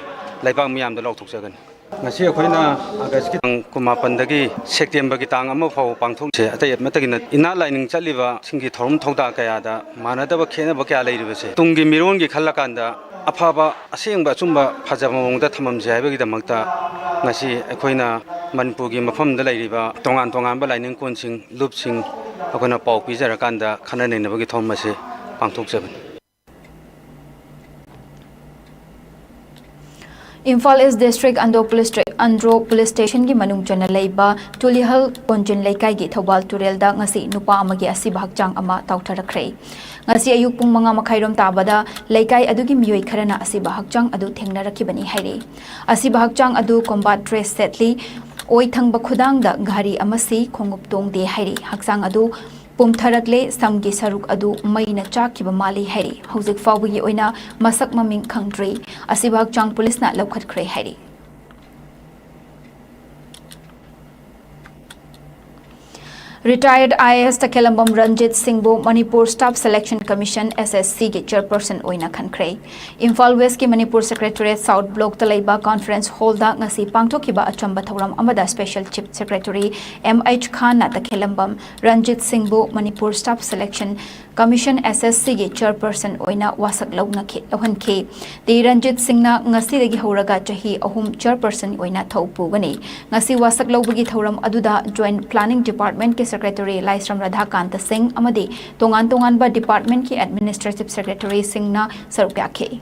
ꯂꯩꯕꯥꯛ ꯃꯤꯌꯥꯝꯗ ꯂꯥꯎꯊꯣꯛꯆꯒꯅꯤ꯫ ꯉꯁꯤ ꯑꯩꯈꯣꯏꯅ ꯑꯥꯒꯁꯀꯤ ꯇꯥꯡ ꯀꯨꯟꯃꯥꯄꯟꯗꯒꯤ ꯁꯦꯞꯇꯦꯝꯕꯔꯒꯤ ꯇꯥꯡ ꯑꯃ ꯐꯥꯎꯕ ꯄꯥꯡꯊꯣꯛꯁꯦ꯫ ꯑꯇꯩ ꯑꯃꯠꯇꯒꯤ ꯅꯠ-, ꯏꯅꯥꯠ ꯂꯥꯏꯅꯤꯡ ꯆꯠꯂꯤꯕꯁꯤꯡꯒꯤ ꯊꯧꯔꯝ ꯊꯧꯗꯥ ꯀꯌꯥꯗ ꯃꯥꯟꯅꯗꯕ ꯈꯦꯠꯅꯕ ꯀꯌꯥ ꯂꯩꯔꯤꯕꯁꯦ ꯇꯨꯡꯒꯤ ꯃꯤꯔꯣꯟꯒꯤ ꯈꯜꯂꯀꯥꯟꯗ ꯑꯐꯕ, ꯑꯁꯦꯡꯕ, ꯑꯆꯨꯝꯕ, ꯐꯖꯕ ꯃꯑꯣꯡꯗ ꯊꯝꯃꯝꯁꯦ ꯍꯥꯏꯕꯒꯤꯗꯃꯛꯇ ꯉꯁꯤ ꯑꯩꯈꯣꯏꯅ ꯃꯅꯤꯄꯨꯔꯒꯤ ꯃꯐꯝꯗ ꯂꯩꯔꯤꯕ ꯇꯣꯉꯥꯟ ꯇꯣꯉꯥꯟꯕ ꯂꯥꯏꯅꯤꯡ ꯀꯣꯟꯁꯤꯡ, ꯂꯨꯞꯁꯤꯡ ꯑꯩꯈꯣꯏꯅ ꯄꯥꯎ ꯄꯤꯖꯔꯀꯥꯟꯗ ꯈꯟꯅ ꯅꯩꯅꯕꯒꯤ ꯊꯧꯔꯝ ꯑꯁꯤ ꯄꯥꯡꯊꯣꯛꯆꯕꯅꯤ꯫ Imphal east district Andro police, Andro police ꯁ꯭ꯇꯦꯁꯟꯒꯤ ꯃꯅꯨꯡ ꯆꯟꯅ ꯂꯩꯕ ꯇꯨꯂꯤꯍꯜ ꯀꯣꯟꯖꯤꯟ ꯂꯩꯀꯥꯏꯒꯤ ꯊꯧꯕꯥꯜ ꯇꯨꯔꯦꯜꯗ ꯉꯁꯤ ꯅꯨꯄꯥ ꯑꯃꯒꯤ ꯑꯁꯤꯕ ꯍꯛꯆꯥꯡ ꯑꯃ ꯇꯥꯎꯊꯔꯛꯈ꯭ꯔꯦ꯫ ꯉꯁꯤ ꯑꯌꯨꯛ ꯄꯨꯡ ꯃꯉꯥ ꯃꯈꯥꯏꯔꯣꯝ ꯇꯥꯕꯗ ꯂꯩꯀꯥꯏ ꯑꯗꯨꯒꯤ ꯃꯤꯑꯣꯏ ꯈꯔꯅ ꯑꯁꯤꯕ ꯍꯛꯆꯥꯡ ꯑꯗꯨ ꯊꯦꯡꯅꯔꯛꯈꯤꯕꯅꯤ ꯍꯥꯏꯔꯤ꯫ ꯑꯁꯤꯕ ꯍꯛꯆꯥꯡ ꯑꯗꯨ ꯀꯣꯝꯕꯥꯠ ꯗ꯭ꯔꯦꯁ ꯁꯦꯠꯂꯤ, ꯑꯣꯏ ꯊꯪꯕ ꯈꯨꯗꯥꯡꯗ ꯘꯔꯤ ꯑꯃ ꯁꯤ, ꯈꯣꯡꯎꯞ ꯇꯣꯡꯗꯦ ꯍꯥꯏꯔꯤ꯫ ꯍꯛꯆꯥꯡ ꯑꯗꯨ ꯄꯨꯝꯊꯔꯛꯂꯦ, ꯁꯝꯒꯤ ꯁꯔꯨꯛ ꯑꯗꯨ ꯃꯩꯅ ꯆꯥꯛꯈꯤꯕ ꯃꯥꯜꯂꯤ ꯍꯥꯏꯔꯤ꯫ ꯍꯧꯖꯤꯛ ꯐꯥꯎꯕꯒꯤ ꯑꯣꯏꯅ ꯃꯁꯛ ꯃꯃꯤꯡ ꯈꯪꯗ꯭ꯔꯤ꯫ ꯑꯁꯤꯕ ꯍꯛꯆꯥꯡ ꯄꯨꯂꯤꯁꯅ ꯂꯧꯈꯠꯈ꯭ꯔꯦ ꯍꯥꯏꯔꯤ꯫ Retired I A S ꯇꯈꯦꯂꯝꯕꯝ Ranjit ꯁꯤꯡꯕꯨ Manipur Staff Selection Commission, S S C ꯒꯤ chairperson ꯑꯣꯏꯅ ꯈꯟꯈ꯭ꯔꯦ꯫ ꯏꯝꯐꯥꯜ ꯋꯦꯁꯀꯤ ꯃꯅꯤꯄꯨꯔ Secretariat South Blockꯇ ꯂꯩꯕ conference hallꯗ ꯉꯁꯤ ꯄꯥꯡꯊꯣꯛꯈꯤꯕ ꯑꯆꯝꯕ ꯊꯧꯔꯝ ꯑꯃꯗ Special Chief Secretary M H ꯈꯥꯟꯅ ꯇꯈꯦꯂꯝꯕꯝ Ranjit ꯁꯤꯡꯕꯨ Manipur Staff Selection Commission, S S C ꯒꯤ chairperson ꯑꯣꯏꯅ ꯋꯥꯁꯛ ꯂꯧꯅꯈꯤ, ꯂꯧꯍꯟꯈꯤ꯫ ꯇꯤ ꯔꯟꯖꯤꯠ ꯁꯤꯡꯅ ꯉꯁꯤꯗꯒꯤ ꯍꯧꯔꯒ ꯆꯍꯤ ꯑꯍꯨꯝ chairperson ꯑꯣꯏꯅ ꯊꯧ ꯄꯨꯒꯅꯤ꯫ ꯉꯁꯤ ꯋꯥꯁꯛ ꯂꯧꯕꯒꯤ ꯊꯧꯔꯝ ꯑꯗꯨꯗ Joint Planning Departmentꯀꯤ Secretary ꯂꯥꯏꯁ꯭ꯔꯝ ꯔꯥꯙꯥꯀꯥꯟꯇ ꯁꯤꯡ ꯑꯃꯗꯤ ꯇꯣꯉꯥꯟ ꯇꯣꯉꯥꯟꯕ departmentꯀꯤ Administrative Secretaryꯁꯤꯡꯅ ꯁꯔꯨꯛ ꯌꯥꯈꯤ꯫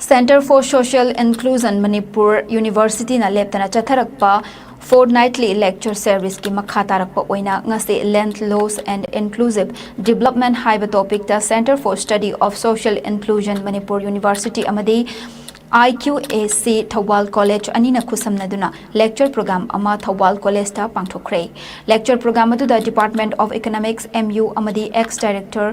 Centre for Social Inclusion Manipur University ꯅ ꯂꯦꯞꯇꯅ ꯆꯠꯊꯔꯛꯄ fortnightly lecture series ꯀꯤ ꯃꯈꯥ ꯇꯥꯔꯛꯄ ꯑꯣꯏꯅ ꯉꯁꯤ Land Laws and Inclusive Development ꯍꯥꯏꯕ topic ꯇ Centre for Study of Social Inclusion Manipur University ꯑꯃꯗꯤ I Q A C Thoubal college ꯑꯅꯤꯅ ꯈꯨꯠꯁꯝꯅꯗꯨꯅ lecture program ꯑꯃ ꯊꯧꯕꯥꯜ ꯀꯣꯂꯦꯖꯇ ꯄꯥꯡꯊꯣꯛꯈ꯭ꯔꯦ꯫ Lecture program ꯑꯗꯨꯗ Department of Economics, M U ꯑꯃꯗꯤ ex director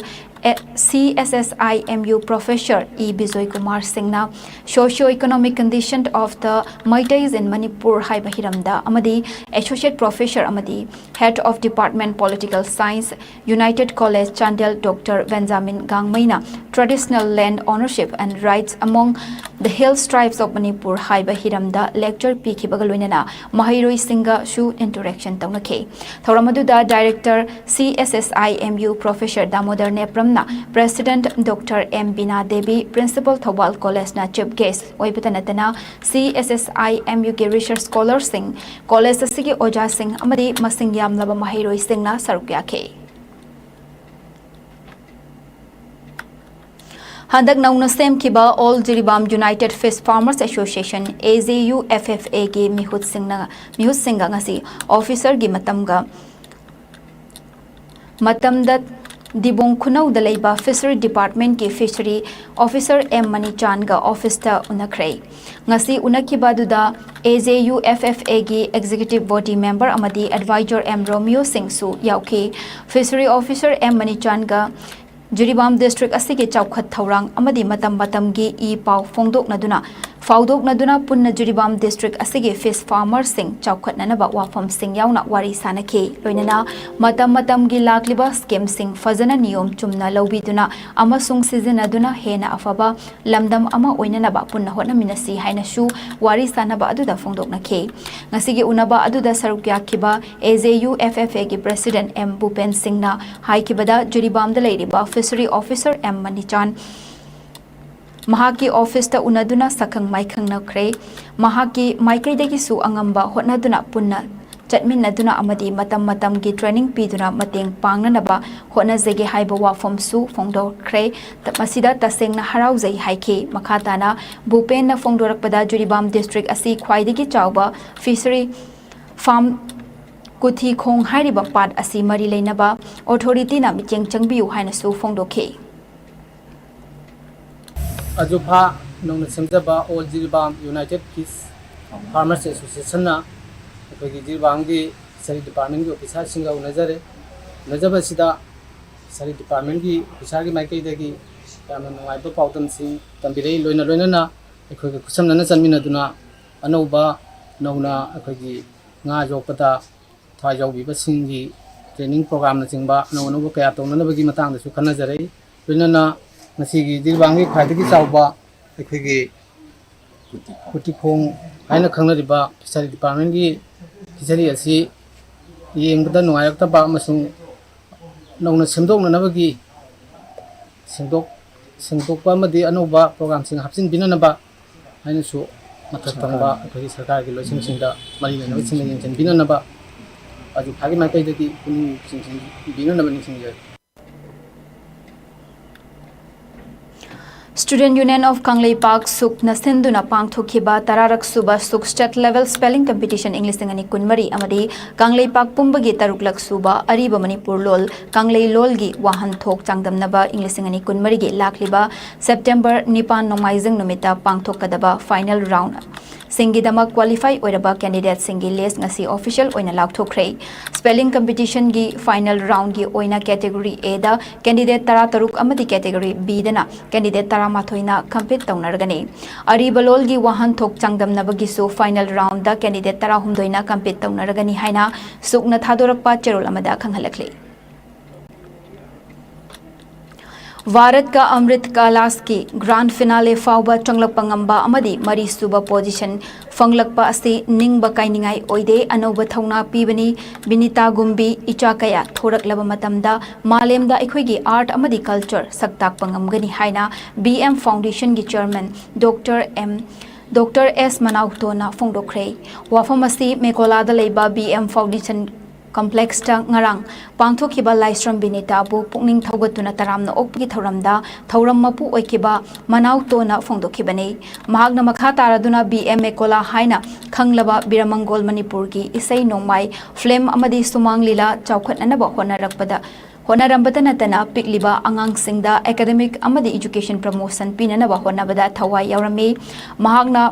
C S S I M U Professor E Bijoy Kumar ꯁꯤꯡꯅ Socio Economic Condition of the Meiteis in Manipur ꯍꯥꯏꯕ ꯍꯤꯔꯝꯗ ꯑꯃꯗꯤ Associate Professor ꯑꯃꯗꯤ Head of Department Political Science, United College Chandel Doctor Benjamin ꯒꯥꯡꯃꯩꯅ Traditional Land Ownership and Rights Among the Hill Tribes of Manipur ꯍꯥꯏꯕ ꯍꯤꯔꯝꯗ lecture ꯄꯤꯈꯤꯕꯒ ꯂꯣꯏꯅꯅ ꯃꯍꯩꯔꯣꯏꯁꯤꯡꯒꯁꯨ interaction ꯇꯧꯅꯈꯤ꯫ ꯊꯧꯔꯝ ꯑꯗꯨꯗ Director C S S I M U Professor Damodar ꯅꯦꯄ꯭ꯔꯝꯅ President Doctor M Bina Devi, Principal Thoubal ꯀꯣꯂꯦꯖꯅ chief guest ꯑꯣꯏꯕꯇ ꯅꯠꯇꯅ C S S I M U ꯒꯤ research scholar ꯁꯤꯡ, ꯀꯣꯂꯦꯖ ꯑꯁꯤꯒꯤ ꯑꯣꯖꯥꯁꯤꯡ ꯑꯃꯗꯤ ꯃꯁꯤꯡ ꯌꯥꯝꯂꯕ ꯃꯍꯩꯔꯣꯏꯁꯤꯡꯅ ꯁꯔꯨꯛ ꯌꯥꯈꯤ꯫ ꯍꯟꯗꯛ ꯅꯧꯅ ꯁꯦꯝꯈꯤꯕ All Jiribam United Fish Farmers Association, A J U F F A ꯒꯤ ꯃꯤꯍꯨꯠꯁꯤꯡꯅ, ꯃꯤꯍꯨꯠꯁꯤꯡꯒ ꯉꯁꯤ officer ꯒꯤ ꯃꯇꯝꯒ, ꯃꯇꯝꯗ ꯗꯤꯕꯣꯡ ꯈꯨꯅꯧꯗ ꯂꯩꯕ Fishery Department ꯀꯤ Fishery Officer M ꯃꯅꯤꯆꯥꯟꯒ office ꯇ ꯎꯅꯈ꯭ꯔꯦ꯫ ꯉꯁꯤ ꯎꯅꯈꯤꯕ ꯑꯗꯨꯗ A J U F F A ꯒꯤ Executive Body Member ꯑꯃꯗꯤ Advisor M ꯔꯣꯃꯤꯌꯣ ꯁꯤꯡꯁꯨ ꯌꯥꯎꯈꯤ꯫ Fishery Officer M ꯃꯅꯤꯆꯥꯟꯒ Jiribam district ꯑꯁꯤꯒꯤ ꯆꯥꯎꯈꯠ ꯊꯧꯔꯥꯡ ꯑꯃꯗꯤ ꯃꯇꯝ ꯃꯇꯝꯒꯤ ꯏ ꯄꯥꯎ ꯐꯣꯡꯗꯣꯛꯅꯗꯨꯅ, ꯐꯥꯎꯗꯣꯛꯅꯗꯨꯅ ꯄꯨꯟꯅ ꯖꯤꯔꯤꯕꯥꯝ district ꯑꯁꯤꯒꯤ fish farmer ꯁꯤꯡ ꯆꯥꯎꯈꯠꯅꯅꯕ ꯋꯥꯐꯝꯁꯤꯡ ꯌꯥꯎꯅ ꯋꯥꯔꯤ ꯁꯥꯅꯈꯤ꯫ ꯂꯣꯏꯅꯅ ꯃꯇꯝ ꯃꯇꯝꯒꯤ ꯂꯥꯛꯂꯤꯕ scheme ꯁꯤꯡ ꯐꯖꯅ ꯅꯤꯌꯣꯝ ꯆꯨꯝꯅ ꯂꯧꯕꯤꯗꯨꯅ ꯑꯃꯁꯨꯡ ꯁꯤꯖꯤꯟꯅꯗꯨꯅ ꯍꯦꯟꯅ ꯑꯐꯕ ꯂꯝꯗꯝ ꯑꯃ ꯑꯣꯏꯅꯅꯕ ꯄꯨꯟꯅ ꯍꯣꯠꯅꯃꯤꯟꯅꯁꯤ ꯍꯥꯏꯅꯁꯨ ꯋꯥꯔꯤ ꯁꯥꯅꯕ ꯑꯗꯨꯗ ꯐꯣꯡꯗꯣꯛꯅꯈꯤ꯫ ꯉꯁꯤꯒꯤ ꯎꯅꯕ ꯑꯗꯨꯗ ꯁꯔꯨꯛ ꯌꯥꯈꯤꯕ A J U F F A ꯒꯤ President M ꯚꯨꯄꯦꯟ ꯁꯤꯡꯅ ꯍꯥꯏꯈꯤꯕꯗ, ꯖꯤꯔꯤꯕꯥꯝꯗ ꯂꯩꯔꯤꯕ Fishery Officer M ꯃꯅꯤꯆꯥꯟ ꯃꯍꯥꯛꯀꯤ office ꯇ ꯎꯅꯗꯨꯅ ꯁꯛꯈꯪ ꯃꯥꯏꯈꯪꯅꯈ꯭ꯔꯦ꯫ ꯃꯍꯥꯛꯀꯤ ꯃꯥꯏꯀꯩꯗꯒꯤꯁꯨ ꯑꯉꯝꯕ ꯍꯣꯠꯅꯗꯨꯅ ꯄꯨꯟꯅ ꯆꯠꯃꯤꯟꯅꯗꯨꯅ ꯑꯃꯗꯤ ꯃꯇꯝ ꯃꯇꯝꯒꯤ training ꯄꯤꯗꯨꯅ ꯃꯇꯦꯡ ꯄꯥꯡꯅꯅꯕ ꯍꯣꯠꯅꯖꯒꯦ ꯍꯥꯏꯕ ꯋꯥꯐꯝꯁꯨ ꯐꯣꯡꯗꯣꯛꯈ꯭ꯔꯦ꯫ ꯃꯁꯤꯗ ꯇꯁꯦꯡꯅ ꯍꯔꯥꯎꯖꯩ ꯍꯥꯏꯈꯤ꯫ ꯃꯈꯥ ꯇꯥꯅ ꯚꯨꯄꯦꯟꯅ ꯐꯣꯡꯗꯣꯔꯛꯄꯗ ꯖꯤꯔꯤꯕꯥꯝ district ꯑꯁꯤ ꯈ꯭ꯋꯥꯏꯗꯒꯤ ꯆꯥꯎꯕ fishery farm ꯀꯨꯊꯤꯈꯣꯡ ꯍꯥꯏꯔꯤꯕ ꯄꯥꯠ ꯑꯁꯤ ꯃꯔꯤ ꯂꯩꯅꯕ authorityꯅ ꯃꯤꯠꯌꯦꯡ ꯆꯪꯕꯤꯌꯨ ꯍꯥꯏꯅꯁꯨ ꯐꯣꯡꯗꯣꯛꯈꯤ꯫ ꯑꯖꯨꯐꯥ ꯅꯧꯅ ꯁꯦꯝꯖꯕ All Jiribam United Fish Farmers Associationꯅ ꯑꯩꯈꯣꯏꯒꯤ ꯖꯤꯔꯤꯕꯥꯝꯒꯤ fishery departmentꯀꯤ officerꯁꯤꯡꯒ ꯎꯅꯖꯔꯦ꯫ ꯎꯅꯖꯕꯁꯤꯗ fishery departmentꯀꯤ officerꯒꯤ ꯃꯥꯏꯀꯩꯗꯒꯤ ꯌꯥꯝꯅ ꯅꯨꯡꯉꯥꯏꯕ ꯄꯥꯎꯗꯝꯁꯤꯡ ꯇꯝꯕꯤꯔꯛꯏ꯫ ꯂꯣꯏꯅ ꯂꯣꯏꯅꯅ ꯑꯩꯈꯣꯏꯒ ꯈꯨꯠꯁꯝꯅꯅ ꯆꯠꯃꯤꯟꯅꯗꯨꯅ ꯑꯅꯧꯕ ꯅꯧꯅ ꯑꯩꯈꯣꯏꯒꯤ ꯉꯥ ꯌꯣꯛꯄꯗ ꯊꯋꯥꯏ ꯌꯥꯎꯕꯤꯕꯁꯤꯡꯒꯤ training programꯅꯆꯤꯡꯕ ꯑꯅꯧ ꯑꯅꯧꯕ ꯀꯌꯥ ꯇꯧꯅꯅꯕꯒꯤ ꯃꯇꯥꯡꯗꯁꯨ ꯈꯟꯅꯖꯔꯛꯏ꯫ ꯂꯣꯏꯅꯅ ꯉꯁꯤꯒꯤ ꯖꯤꯔꯤꯕꯥꯝꯒꯤ ꯈ꯭ꯋꯥꯏꯗꯒꯤ ꯆꯥꯎꯕ ꯑꯩꯈꯣꯏꯒꯤ ꯀꯨꯇꯤꯈꯣꯡ ꯍꯥꯏꯅ ꯈꯪꯅꯔꯤꯕ fishery departmentꯀꯤ fishery ꯑꯁꯤ ꯌꯦꯡꯕꯗ ꯅꯨꯡꯉꯥꯏꯔꯛꯇꯕ ꯑꯃꯁꯨꯡ ꯅꯧꯅ ꯁꯦꯝꯗꯣꯛꯅꯅꯕꯒꯤ ꯁꯦꯡꯗꯣꯛ ꯁꯦꯡꯗꯣꯛꯄ ꯑꯃꯗꯤ ꯑꯅꯧꯕ programꯁꯤꯡ ꯍꯥꯞꯆꯤꯟꯕꯤꯅꯅꯕ ꯍꯥꯏꯅꯁꯨ ꯃꯊꯛ ꯊꯪꯕ ꯑꯩꯈꯣꯏꯒꯤ ꯁꯔꯀꯥꯔꯒꯤ ꯂꯣꯏꯁꯪꯁꯤꯡꯗ ꯃꯔꯤ ꯂꯩꯅꯕꯁꯤꯡꯅ ꯌꯦꯡꯁꯤꯟꯕꯤꯅꯅꯕ ꯑꯖꯨꯐꯥꯒꯤ ꯃꯥꯏꯀꯩꯗꯒꯤ ꯄꯨꯛꯅꯤꯡ ꯆꯤꯡꯁꯤꯟꯕꯤꯅꯅꯕ ꯅꯤꯡꯁꯤꯡꯖꯔꯤ꯫ Student Union of ꯀꯪꯂꯩꯄꯥꯛ ꯁꯨꯛꯅ ꯁꯤꯟꯗꯨꯅ ꯄꯥꯡꯊꯣꯛꯈꯤꯕ ꯇꯔꯥꯔꯛ ꯁꯨꯕ ꯁꯨꯛ state level spelling competition ꯏꯪ ꯂꯤꯁꯤꯡ ꯑꯅꯤ ꯀꯨꯟꯃꯔꯤ ꯑꯃꯗꯤ ꯀꯪꯂꯩꯄꯥꯛ ꯄꯨꯝꯕꯒꯤ ꯇꯔꯨꯛꯂꯛ ꯁꯨꯕ ꯑꯔꯤꯕ ꯃꯅꯤꯄꯨꯔ ꯂꯣꯜ ꯀꯪꯂꯩ ꯂꯣꯜꯒꯤ ꯋꯥꯍꯟꯊꯣꯛ ꯆꯥꯡꯗꯝꯅꯕ ꯏꯪ ꯂꯤꯁꯤꯡ ꯑꯅꯤ ꯀꯨꯟꯃꯔꯤꯒꯤ ꯂꯥꯛꯂꯤꯕ September ꯅꯤꯄꯥꯟ ꯅꯣꯡꯃꯥꯏꯖꯤꯡ ꯅꯨꯃꯤꯠꯇ ꯄꯥꯡꯊꯣꯛꯀꯗꯕ final round ꯁꯤꯡꯒꯤꯗꯃꯛ qualify ꯑꯣꯏꯔꯕ candidateꯁꯤꯡꯒꯤ list ꯉꯁꯤ official ꯑꯣꯏꯅ ꯂꯥꯎꯊꯣꯛꯈ꯭ꯔꯦ꯫ Spelling competitionꯒꯤ final roundꯒꯤ ꯑꯣꯏꯅ category Aꯗ candidate ꯇꯔꯥꯇꯔꯨꯛ ꯑꯃꯗꯤ category Bꯗꯅ candidate ꯇꯔꯥꯃꯥꯊꯣꯏꯅ compete ꯇꯧꯅꯔꯒꯅꯤ꯫ ꯑꯔꯤꯕ ꯂꯣꯜꯒꯤ ꯋꯥꯍꯟꯊꯣꯛ ꯆꯥꯡꯗꯝꯅꯕꯒꯤꯁꯨ final roundꯗ candidate ꯇꯔꯥꯍꯨꯝꯗꯣꯏꯅ compete ꯇꯧꯅꯔꯒꯅꯤ ꯍꯥꯏꯅ ꯁꯨꯛꯅ ꯊꯥꯗꯣꯔꯛꯄ ꯆꯦꯔꯣꯜ ꯑꯃꯗ ꯈꯪꯍꯜꯂꯛꯂꯤ꯫ ꯚꯥꯔꯠꯀ ꯑꯃ꯭ꯔꯤꯠ ꯀꯂꯥꯁꯀꯤ grand finale ꯐꯥꯎꯕ ꯆꯪꯂꯛꯄ ꯉꯝꯕ ꯑꯃꯗꯤ ꯃꯔꯤꯁꯨꯕ position ꯐꯪꯂꯛꯄ ꯑꯁꯤ ꯅꯤꯡꯕ ꯀꯥꯏꯅꯤꯡꯉꯥꯏ ꯑꯣꯏꯗꯦ꯫ ꯑꯅꯧꯕ ꯊꯧꯅꯥ ꯄꯤꯕꯅꯤ꯫ ꯕꯤꯅꯤꯇꯥ ꯒꯨꯝꯕꯤ ꯏꯆꯥ ꯀꯌꯥ ꯊꯣꯔꯛꯂꯕ ꯃꯇꯝꯗ ꯃꯥꯂꯦꯝꯗ ꯑꯩꯈꯣꯏꯒꯤ art ꯑꯃꯗꯤ culture ꯁꯛ ꯇꯥꯛꯄ ꯉꯝꯒꯅꯤ ꯍꯥꯏꯅ B M Foundationꯒꯤ chairman Doctor M doctor S ꯃꯅꯥꯎꯇꯣꯅ ꯐꯣꯡꯗꯣꯛꯈ꯭ꯔꯦ꯫ ꯋꯥꯐꯝ ꯑꯁꯤ ꯃꯦꯀꯣꯂꯥꯗ ꯂꯩꯕ ꯕꯤ ꯑꯦꯝ ꯐꯥꯎꯟꯗꯦꯁꯟ ꯀꯝꯄ꯭ꯂꯦꯛꯁꯇ ꯉꯔꯥꯡ ꯄꯥꯡꯊꯣꯛꯈꯤꯕ ꯂꯥꯏꯁ꯭ꯔꯝ ꯕꯤꯅꯤꯇꯥꯕꯨ ꯄꯨꯛꯅꯤꯡ ꯊꯧꯒꯠꯇꯨꯅ ꯇꯔꯥꯝꯅ ꯑꯣꯛꯄꯒꯤ ꯊꯧꯔꯝꯗ ꯊꯧꯔꯝ ꯃꯄꯨ ꯑꯣꯏꯈꯤꯕ ꯃꯅꯥꯎꯇꯣꯅ ꯐꯣꯡꯗꯣꯛꯈꯤꯕꯅꯤ꯫ ꯃꯍꯥꯛꯅ ꯃꯈꯥ ꯇꯥꯔꯗꯨꯅ ꯕꯤ ꯑꯦꯝ ꯃꯦꯀꯣꯂꯥ ꯍꯥꯏꯅ ꯈꯪꯂꯕ ꯕꯤꯔꯃꯪꯒꯣꯜ ꯃꯅꯤꯄꯨꯔꯒꯤ ꯏꯁꯩ ꯅꯣꯡꯃꯥꯏ, ꯐꯤꯂꯝ ꯑꯃꯗꯤ ꯁꯨꯃꯥꯡ ꯂꯤꯂꯥ ꯆꯥꯎꯈꯠꯅꯅꯕ ꯍꯣꯠꯅꯔꯛꯄꯗ ꯍꯣꯠꯅꯔꯝꯕꯇ ꯅꯠꯇꯅ ꯄꯤꯛꯂꯤꯕ ꯑꯉꯥꯡꯁꯤꯡꯗ ꯑꯦꯀꯥꯗꯦꯃꯤꯛ ꯑꯃꯗꯤ ꯏꯖꯨꯀꯦꯁꯟ ꯄ꯭ꯔꯃꯣꯁꯟ ꯄꯤꯅꯅꯕ ꯍꯣꯠꯅꯕꯗ ꯊꯋꯥꯏ ꯌꯥꯎꯔꯝꯃꯤ꯫ ꯃꯍꯥꯛꯅ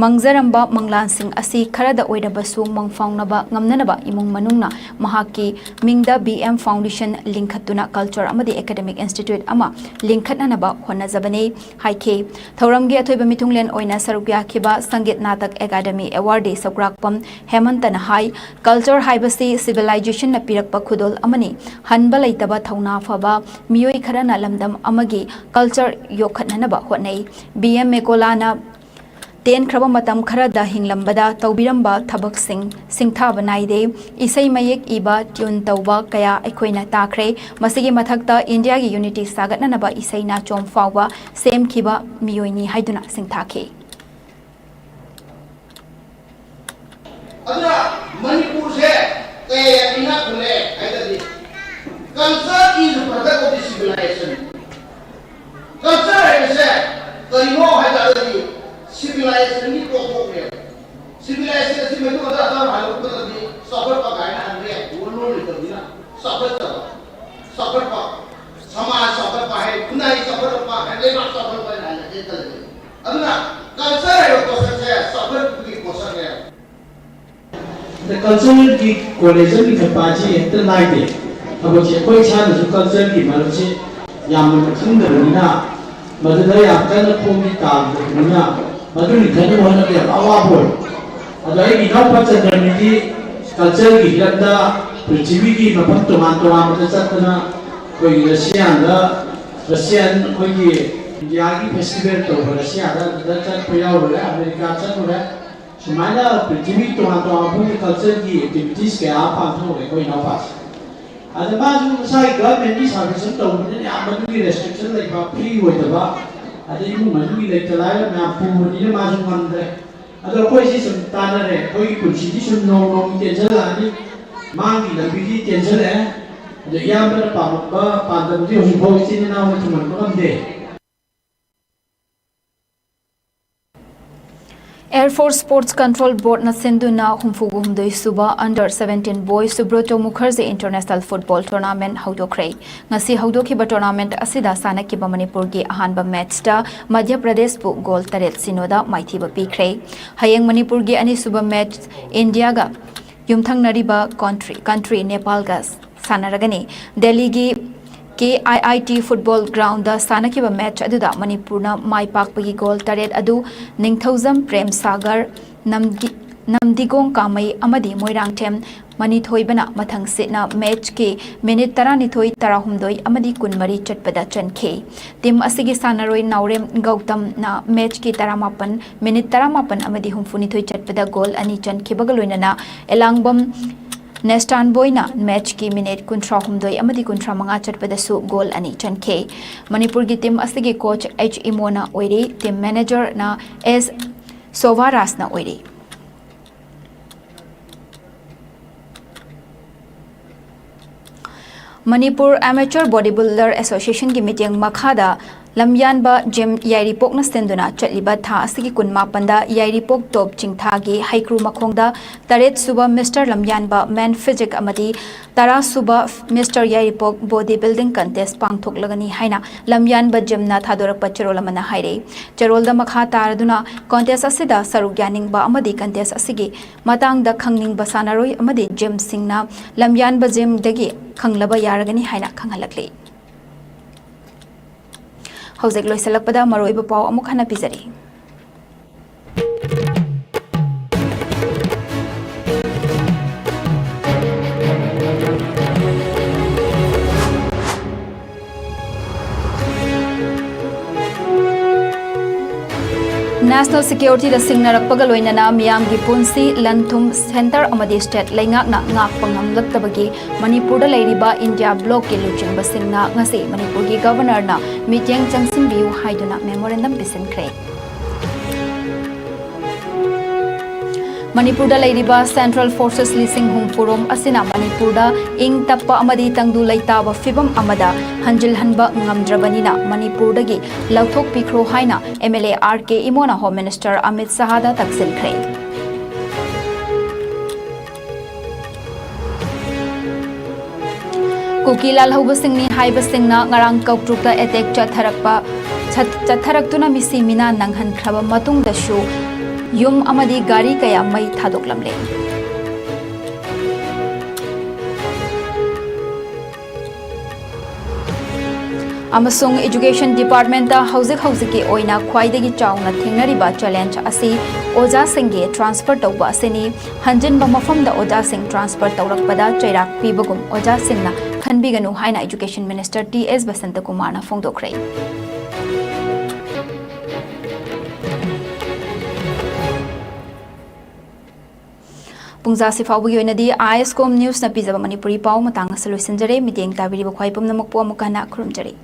ꯃꯪꯖꯔꯝꯕ ꯃꯪꯂꯥꯟꯁꯤꯡ ꯑꯁꯤ ꯈꯔꯗ ꯑꯣꯏꯔꯕꯁꯨ ꯃꯪꯐꯥꯎꯅꯕ ꯉꯝꯅꯅꯕ ꯏꯃꯨꯡ ꯃꯅꯨꯡꯅ ꯃꯍꯥꯛꯀꯤ ꯃꯤꯡꯗ ꯕꯤ ꯑꯦꯝ ꯐꯥꯎꯟꯗꯦꯁꯟ ꯂꯤꯡꯈꯠꯇꯨꯅ ꯀꯜꯆꯔ ꯑꯃꯗꯤ ꯑꯦꯀꯥꯗꯦꯃꯤꯛ ꯏꯟꯁꯇꯤꯇ꯭ꯌꯨꯠ ꯑꯃ ꯂꯤꯡꯈꯠꯅꯅꯕ ꯍꯣꯠꯅꯖꯕꯅꯤ ꯍꯥꯏꯈꯤ꯫ ꯊꯧꯔꯝꯒꯤ ꯑꯊꯣꯏꯕ ꯃꯤꯊꯨꯡꯂꯦꯟ ꯑꯣꯏꯅ ꯁꯔꯨꯛ ꯌꯥꯈꯤꯕ ꯁꯪꯒꯤꯠ ꯅꯥꯇꯛ ꯑꯦꯀꯥꯗꯦꯃꯤ ꯑꯦꯋꯥꯔꯗꯤ ꯁꯧꯒ꯭ꯔꯥꯛꯄꯝ ꯍꯦꯃꯟꯇꯅ ꯍꯥꯏ, ꯀꯜꯆꯔ ꯍꯥꯏꯕꯁꯤ ꯁꯤꯚꯤꯂꯥꯏꯖꯦꯁꯟꯅ ꯄꯤꯔꯛꯄ ꯈꯨꯗꯣꯜ ꯑꯃꯅꯤ꯫ ꯍꯟꯕ ꯂꯩꯇꯕ ꯊꯧꯅꯥ ꯐꯕ ꯃꯤꯑꯣꯏ ꯈꯔꯅ ꯂꯝꯗꯝ ꯑꯃꯒꯤ ꯀꯜꯆꯔ ꯌꯣꯛꯈꯠꯅꯅꯕ ꯍꯣꯠꯅꯩ꯫ ꯕꯤ ꯑꯦꯝ ꯃꯦꯀꯣꯂꯥꯅ ꯇꯦꯟꯈ꯭ꯔꯕ ꯃꯇꯝ ꯈꯔꯗ ꯍꯤꯡꯂꯝꯕꯗ ꯇꯧꯕꯤꯔꯝꯕ ꯊꯕꯛꯁꯤꯡ ꯁꯤꯡꯊꯥꯕ ꯅꯥꯏꯗꯦ꯫ ꯏꯁꯩ ꯃꯌꯦꯛ ꯏꯕ, ꯇ꯭ꯌꯨꯟ ꯇꯧꯕ ꯀꯌꯥ ꯑꯩꯈꯣꯏꯅ ꯇꯥꯈ꯭ꯔꯦ꯫ ꯃꯁꯤꯒꯤ ꯃꯊꯛꯇ ꯏꯟꯗꯤꯌꯥꯒꯤ ꯌꯨꯅꯤꯇꯤ ꯁꯥꯒꯠꯅꯅꯕ ꯏꯁꯩ ꯅꯥꯆꯣꯝ ꯐꯥꯎꯕ ꯁꯦꯝꯈꯤꯕ ꯃꯤꯑꯣꯏꯅꯤ ꯍꯥꯏꯗꯨꯅ ꯁꯤꯡꯊꯥꯈꯤ꯫ ꯑꯗꯨꯅ ꯃꯅꯤꯄꯨꯔꯁꯦ ꯀꯌꯥ ꯏꯅꯥꯛ ꯈꯨꯜꯂꯦ ꯍꯥꯏꯔꯒꯗꯤ, culture is product of the civilization. Culture ꯍꯥꯏꯕꯁꯦ ꯀꯔꯤꯅꯣ ꯍꯥꯏ ꯇꯥꯔꯒꯗꯤ, ꯁꯤꯚꯤꯂꯥꯏꯖꯦꯁꯟꯒꯤ ꯄꯣꯠꯊꯣꯛꯅꯦꯕ꯫ ꯁꯤꯚꯤꯂꯥꯏꯖꯦꯁꯟ ꯑꯁꯤ ꯃꯩꯇꯩ ꯃꯆꯥ ꯑꯇꯥ ꯍꯥꯏꯕ ꯃꯇꯝꯗꯗꯤ ꯆꯥꯎꯈꯠꯄ ꯀꯥꯏꯅ ꯍꯥꯏꯕ ꯌꯥꯏ, ꯂꯣꯟ ꯂꯩꯇꯕꯅꯤꯅ꯫ ꯆꯥꯎꯈꯠꯇꯕ, ꯆꯥꯎꯈꯠꯄ, ꯁꯃꯥꯖ ꯆꯥꯎꯈꯠꯄ ꯍꯥꯏ, ꯈꯨꯟꯅꯥꯏ ꯆꯥꯎꯈꯠꯂꯛꯄ ꯍꯥꯏ, ꯂꯩꯕꯥꯛ ꯆꯥꯎꯈꯠꯂꯛꯄ ꯍꯥꯏꯅ ꯍꯥꯏꯅ ꯈꯜꯂꯤ꯫ ꯑꯗꯨꯅ ꯀꯜꯆꯔ ꯍꯥꯏꯕ ꯄꯣꯠꯁꯛꯁꯦ ꯆꯥꯎꯈꯠꯄꯒꯤ ꯄꯣꯠꯁꯛꯅꯦꯕ꯫ ꯑꯗ ꯀꯜꯆꯔꯒꯤ ꯀꯣꯂꯦꯖ ꯑꯃ ꯂꯤꯡꯈꯠꯄ ꯍꯥꯏꯁꯤ ꯍꯦꯛꯇ ꯂꯥꯏꯗꯦ꯫ ꯊꯕꯛꯁꯦ ꯑꯩꯈꯣꯏ ꯏꯁꯥꯅꯁꯨ ꯀꯜꯆꯔꯒꯤ ꯃꯔꯝꯁꯦ ꯌꯥꯝꯅ ꯈꯪꯗꯕꯅꯤꯅ, ꯃꯗꯨꯗ ꯌꯥꯝ ꯀꯟꯅ ꯈꯣꯡꯗꯤ ꯇꯥꯗꯕꯅꯤꯅ, ꯃꯗꯨ ꯂꯤꯡꯈꯠꯅꯕ ꯍꯣꯠꯅꯕꯗ ꯌꯥꯝ ꯑꯋꯥꯕ ꯑꯣꯏ꯫ ꯑꯗꯣ ꯑꯩꯒꯤ ꯏꯅꯥꯎꯄꯥ ꯆꯟꯗ꯭ꯔꯃꯤꯗꯤ ꯀꯜꯆꯔꯒꯤ ꯍꯤꯔꯝꯗ ꯄ꯭ꯔꯤꯊꯤꯕꯤꯒꯤ ꯃꯐꯝ ꯇꯣꯉꯥꯟ ꯇꯣꯉꯥꯟꯕꯗ ꯆꯠꯇꯅ, ꯑꯩꯈꯣꯏꯒꯤ ꯔꯁꯤꯌꯥꯗ, ꯔꯁꯤꯌꯥꯟ ꯑꯩꯈꯣꯏꯒꯤ ꯏꯟꯗꯤꯌꯥꯒꯤ ꯐꯦꯁꯇꯤꯚꯦꯜ ꯇꯧꯕ ꯔꯁꯤꯌꯥꯗ ꯑꯗꯨꯗ ꯆꯠꯄ ꯌꯥꯎꯔꯨꯔꯦ, ꯑꯃꯦꯔꯤꯀꯥ ꯆꯠꯂꯨꯔꯦ꯫ ꯁꯨꯃꯥꯏꯅ ꯄ꯭ꯔꯤꯊꯤꯕꯤ ꯇꯣꯉꯥꯟ ꯇꯣꯉꯥꯟꯕ ꯃꯐꯝꯒꯤ ꯀꯜꯆꯔꯒꯤ ꯑꯦꯛꯇꯤꯚꯤꯇꯤꯁ ꯀꯌꯥ ꯑꯃ ꯄꯥꯡꯊꯣꯛꯑꯦ ꯑꯩꯈꯣꯏ ꯏꯅꯥꯎꯄꯥꯁꯦ꯫ ꯑꯗ ꯃꯥꯁꯨ ꯃꯁꯥꯒꯤ ꯒꯚꯔꯟꯃꯦꯟꯠꯀꯤ ꯁꯥꯔꯚꯤꯁ ꯑꯃ ꯇꯧꯕꯅꯤꯅ ꯌꯥꯝ ꯃꯗꯨꯒꯤ ꯔꯦꯁꯇ꯭ꯔꯤꯛꯁꯟ ꯂꯩꯕ, ꯐ꯭ꯔꯤ ꯑꯣꯏꯗꯕ, ꯑꯗꯩ ꯏꯃꯨꯡ ꯃꯅꯨꯡꯒꯤ ꯂꯩꯇ ꯂꯥꯏꯔ ꯃꯌꯥꯝ ꯄꯨꯕꯅꯤꯅ ꯃꯥꯁꯨ ꯉꯝꯗ꯭ꯔꯦ꯫ ꯑꯗꯣ ꯑꯩꯈꯣꯏꯁꯤ ꯁꯨꯝ ꯇꯥꯟꯅꯔꯦ, ꯑꯩꯈꯣꯏꯒꯤ ꯄꯨꯟꯁꯤꯗꯤ ꯁꯨꯝ ꯅꯣꯡ ꯅꯣꯡꯒꯤ ꯇꯦꯟꯁꯤꯜꯂꯛꯑꯅꯤ, ꯃꯥꯡꯒꯤ ꯂꯝꯕꯤꯗꯤ ꯇꯦꯟꯁꯤꯜꯂꯛꯑꯦ꯫ ꯑꯗꯣ ꯏꯌꯥꯝꯕꯅ ꯄꯥꯝꯃꯛꯄ ꯄꯥꯟꯗꯝꯗꯤ ꯍꯧꯖꯤꯛꯐꯥꯎ ꯏꯆꯤꯟ ꯏꯅꯥꯎꯅ ꯊꯨꯡꯍꯟꯕ ꯉꯝꯗꯦ꯫ Air Force Sports Control Boardꯅ ꯁꯤꯟꯗꯨꯅ ꯍꯨꯝꯐꯨꯒ ꯍꯨꯝꯗꯣꯏ ꯁꯨꯕ Under Seventeen Boy Subroto Mukherjee International Football Tournament ꯍꯧꯗꯣꯛꯈ꯭ꯔꯦ꯫ ꯉꯁꯤ ꯍꯧꯗꯣꯛꯈꯤꯕ tournament ꯑꯁꯤꯗ ꯁꯥꯟꯅꯈꯤꯕ ꯃꯅꯤꯄꯨꯔꯒꯤ ꯑꯍꯥꯟꯕ matchꯇ ꯃꯙ꯭ꯌ ꯄ꯭ꯔꯗꯦꯁꯄꯨ goal ꯇꯔꯦꯠ ꯁꯤꯅꯣꯗ ꯃꯥꯏꯊꯤꯕ ꯄꯤꯈ꯭ꯔꯦ꯫ ꯍꯌꯦꯡ ꯃꯅꯤꯄꯨꯔꯒꯤ ꯑꯅꯤꯁꯨꯕ match ꯏꯟꯗꯤꯌꯥꯒ ꯌꯨꯝꯊꯪꯅꯔꯤꯕ country, country ꯅꯦꯄꯥꯜꯒ ꯁꯥꯟꯅꯔꯒꯅꯤ꯫ ꯗꯦꯜꯂꯤꯒꯤ K I I T football groundꯗ ꯁꯥꯟꯅꯈꯤꯕ match ꯑꯗꯨꯗ ꯃꯅꯤꯄꯨꯔꯅ ꯃꯥꯏ ꯄꯥꯛꯄꯒꯤ goal ꯇꯔꯦꯠ ꯑꯗꯨ ꯅꯤꯡꯊꯧꯖꯝ ꯄ꯭ꯔꯦꯝ ꯁꯥꯒꯔ, ꯅꯝꯗꯤ-, ꯅꯝꯗꯤꯒꯣꯡ ꯀꯥꯃꯩ ꯑꯃꯗꯤ ꯃꯣꯏꯔꯥꯡꯊꯦꯝ ꯃꯅꯤꯊꯣꯏꯕꯅ ꯃꯊꯪ ꯁꯤꯠꯅ matchꯀꯤ minute ꯇꯔꯥꯅꯤꯊꯣꯏ, ꯇꯔꯥꯍꯨꯝꯗꯣꯏ ꯑꯃꯗꯤ ꯀꯨꯟꯃꯔꯤ ꯆꯠꯄꯗ ꯆꯟꯈꯤ꯫ Team ꯑꯁꯤꯒꯤ ꯁꯥꯟꯅꯔꯣꯏ ꯅꯥꯎꯔꯦꯝ ꯒꯧꯇꯝꯅ matchꯀꯤ ꯇꯔꯥꯃꯥꯄꯟ, minute ꯇꯔꯥꯃꯥꯄꯟ ꯑꯃꯗꯤ ꯍꯨꯝꯐꯨꯅꯤꯊꯣꯏ ꯆꯠꯄꯗ goal ꯑꯅꯤ ꯆꯟꯈꯤꯕꯒ ꯂꯣꯏꯅꯅ ꯑꯦꯂꯥꯡꯕꯝ ꯅꯦꯁꯇꯥꯟꯕꯣꯏꯅ matchꯀꯤ minute ꯀꯨꯟꯊ꯭ꯔꯥꯍꯨꯝꯗꯣꯏ ꯑꯃꯗꯤ ꯀꯨꯟꯊ꯭ꯔꯥꯃꯉꯥ ꯆꯠꯄꯗꯁꯨ goal ꯑꯅꯤ ꯆꯟꯈꯤ꯫ ꯃꯅꯤꯄꯨꯔꯒꯤ team ꯑꯁꯤꯒꯤ coach H ꯏꯃꯣꯅ ꯑꯣꯏꯔꯤ, team managerꯅ S ꯁꯣꯚꯥꯔꯥꯖꯅ ꯑꯣꯏꯔꯤ꯫ ꯃꯅꯤꯄꯨꯔ Amateur Bodybuilder Associationꯒꯤ ꯃꯤꯠꯌꯦꯡ ꯃꯈꯥꯗ ꯂꯝꯌꯥꯟꯕ ꯖꯤꯝ ꯌꯥꯏꯔꯤꯄꯣꯛꯅ ꯁꯤꯟꯗꯨꯅ ꯆꯠꯂꯤꯕ ꯊꯥ ꯑꯁꯤꯒꯤ ꯀꯨꯟꯃꯥꯄꯟꯗ ꯌꯥꯏꯔꯤꯄꯣꯛ ꯇꯣꯞ ꯆꯤꯡꯊꯥꯒꯤ ꯍꯩꯀ꯭ꯔꯨ ꯃꯈꯣꯡꯗ ꯇꯔꯦꯠ ꯁꯨꯕ Mister ꯂꯝꯌꯥꯟꯕ Men Physique ꯑꯃꯗꯤ ꯇꯔꯥ ꯁꯨꯕ Mister ꯌꯥꯏꯔꯤꯄꯣꯛ Body Building Contest ꯄꯥꯡꯊꯣꯛꯂꯒꯅꯤ ꯍꯥꯏꯅ ꯂꯝꯌꯥꯟꯕ ꯖꯤꯝꯅ ꯊꯥꯗꯣꯔꯛꯄ ꯆꯦꯔꯣꯜ ꯑꯃꯅ ꯍꯥꯏꯔꯤ꯫ ꯆꯦꯔꯣꯜꯗ ꯃꯈꯥ ꯇꯥꯔꯗꯨꯅ contest ꯑꯁꯤꯗ ꯁꯔꯨꯛ ꯌꯥꯅꯤꯡꯕ ꯑꯃꯗꯤ contest ꯑꯁꯤꯒꯤ ꯃꯇꯥꯡꯗ ꯈꯪꯅꯤꯡꯕ ꯁꯥꯟꯅꯔꯣꯏ ꯑꯃꯗꯤ ꯖꯤꯝꯁꯤꯡꯅ ꯂꯝꯌꯥꯟꯕ ꯖꯤꯝꯗꯒꯤ ꯈꯪꯂꯕ ꯌꯥꯔꯒꯅꯤ ꯍꯥꯏꯅ ꯈꯪꯍꯜꯂꯛꯂꯤ꯫ ꯍꯧꯖꯤꯛ ꯂꯣꯏꯁꯤꯜꯂꯛꯄꯗ ꯃꯔꯨꯑꯣꯏꯕ ꯄꯥꯎ ꯑꯃꯨꯛ ꯍꯟꯅ ꯄꯤꯖꯔꯤ꯫ National Security-ꯗ ꯁꯤꯡꯅꯔꯛꯄꯒ ꯂꯣꯏꯅꯅ ꯃꯤꯌꯥꯝꯒꯤ ꯄꯨꯟꯁꯤ, ꯂꯟ-ꯊꯨꯝ, centre ꯑꯃꯗꯤ state ꯂꯩꯉꯥꯛꯅ ꯉꯥꯛꯄ ꯉꯝꯂꯛꯇꯕꯒꯤ ꯃꯅꯤꯄꯨꯔꯗ ꯂꯩꯔꯤꯕ India bloc-ꯀꯤ ꯂꯨꯆꯤꯡꯕꯁꯤꯡꯅ ꯉꯁꯤ ꯃꯅꯤꯄꯨꯔꯒꯤ Governor-ꯅ ꯃꯤꯠꯌꯦꯡ ꯆꯪꯁꯤꯟꯕꯤꯌꯨ ꯍꯥꯏꯗꯨꯅ memorandum ꯄꯤꯁꯤꯟꯈ꯭ꯔꯦ꯫ ꯃꯅꯤꯄꯨꯔꯗ ꯂꯩꯔꯤꯕ Central Forces ꯂꯤꯁꯤꯡ ꯍꯨꯝꯐꯨ ꯔꯣꯝ ꯑꯁꯤꯅ ꯃꯅꯤꯄꯨꯔꯗ ꯏꯪ ꯇꯞꯄ ꯑꯃꯗꯤ ꯇꯪꯗꯨ ꯂꯩꯇꯥꯕ ꯐꯤꯕꯝ ꯑꯃꯗ ꯍꯟꯖꯤꯜꯍꯟꯕ ꯉꯝꯗ꯭ꯔꯕꯅꯤꯅ ꯃꯅꯤꯄꯨꯔꯗꯒꯤ ꯂꯧꯊꯣꯛꯄꯤꯈ꯭ꯔꯣ ꯍꯥꯏꯅ M L A R K ꯏꯃꯣꯅ Home Minister Amit ꯁꯍꯥꯗ ꯇꯛꯁꯤꯟꯈ꯭ꯔꯦ꯫ ꯀꯨꯀꯤ ꯂꯥꯜꯍꯧꯕꯁꯤꯡꯅꯤ ꯍꯥꯏꯕꯁꯤꯡꯅ ꯉꯔꯥꯡ ꯀꯧꯇ꯭ꯔꯨꯛꯇ attack ꯆꯠꯊꯔꯛꯄ, ꯆꯠ-, ꯆꯠꯊꯔꯛꯇꯨꯅ ꯃꯤꯁꯤ ꯃꯤꯅꯥ ꯅꯪꯍꯟꯈ꯭ꯔꯕ ꯃꯇꯨꯡꯗꯁꯨ ꯌꯨꯝ ꯑꯃꯗꯤ ꯒꯥꯔꯤ ꯀꯌꯥ ꯃꯩ ꯊꯥꯗꯣꯛꯂꯝꯂꯦ꯫ ꯑꯃꯁꯨꯡ Education Department-ꯇ ꯍꯧꯖꯤꯛ ꯍꯧꯖꯤꯛꯀꯤ ꯑꯣꯏꯅ ꯈ꯭ꯋꯥꯏꯗꯒꯤ ꯆꯥꯎꯅ ꯊꯦꯡꯅꯔꯤꯕ challenge ꯑꯁꯤ ꯑꯣꯖꯥꯁꯤꯡꯒꯤ transfer ꯇꯧꯕ ꯑꯁꯤꯅꯤ꯫ ꯍꯟꯖꯤꯟꯕ ꯃꯐꯝꯗ ꯑꯣꯖꯥꯁꯤꯡ transfer ꯇꯧꯔꯛꯄꯗ ꯆꯩꯔꯥꯛ ꯄꯤꯕꯒꯨꯝ ꯑꯣꯖꯥꯁꯤꯡꯅ ꯈꯟꯕꯤꯒꯅꯨ ꯍꯥꯏꯅ Education Minister T S ꯕꯁꯟꯇꯀꯨꯃꯥꯔꯅ ꯐꯣꯡꯗꯣꯛꯈ꯭ꯔꯦ꯫ ꯄꯨꯡꯖꯥꯁꯤ ꯐꯥꯎꯕꯒꯤ ꯑꯣꯏꯅꯗꯤ I S COM News-ꯅ ꯄꯤꯖꯕ ꯃꯅꯤꯄꯨꯔꯤ ꯄꯥꯎ ꯃꯇꯥꯡ ꯑꯁꯤ ꯂꯣꯏꯁꯤꯟꯖꯔꯦ꯫ ꯃꯤꯠꯌꯦꯡ ꯇꯥꯕꯤꯔꯤꯕ ꯈ꯭ꯋꯥꯏ ꯄꯨꯝꯅꯃꯛꯄꯨ ꯑꯃꯨꯛ ꯍꯟꯅ ꯈꯨꯔꯨꯝꯖꯔꯤ꯫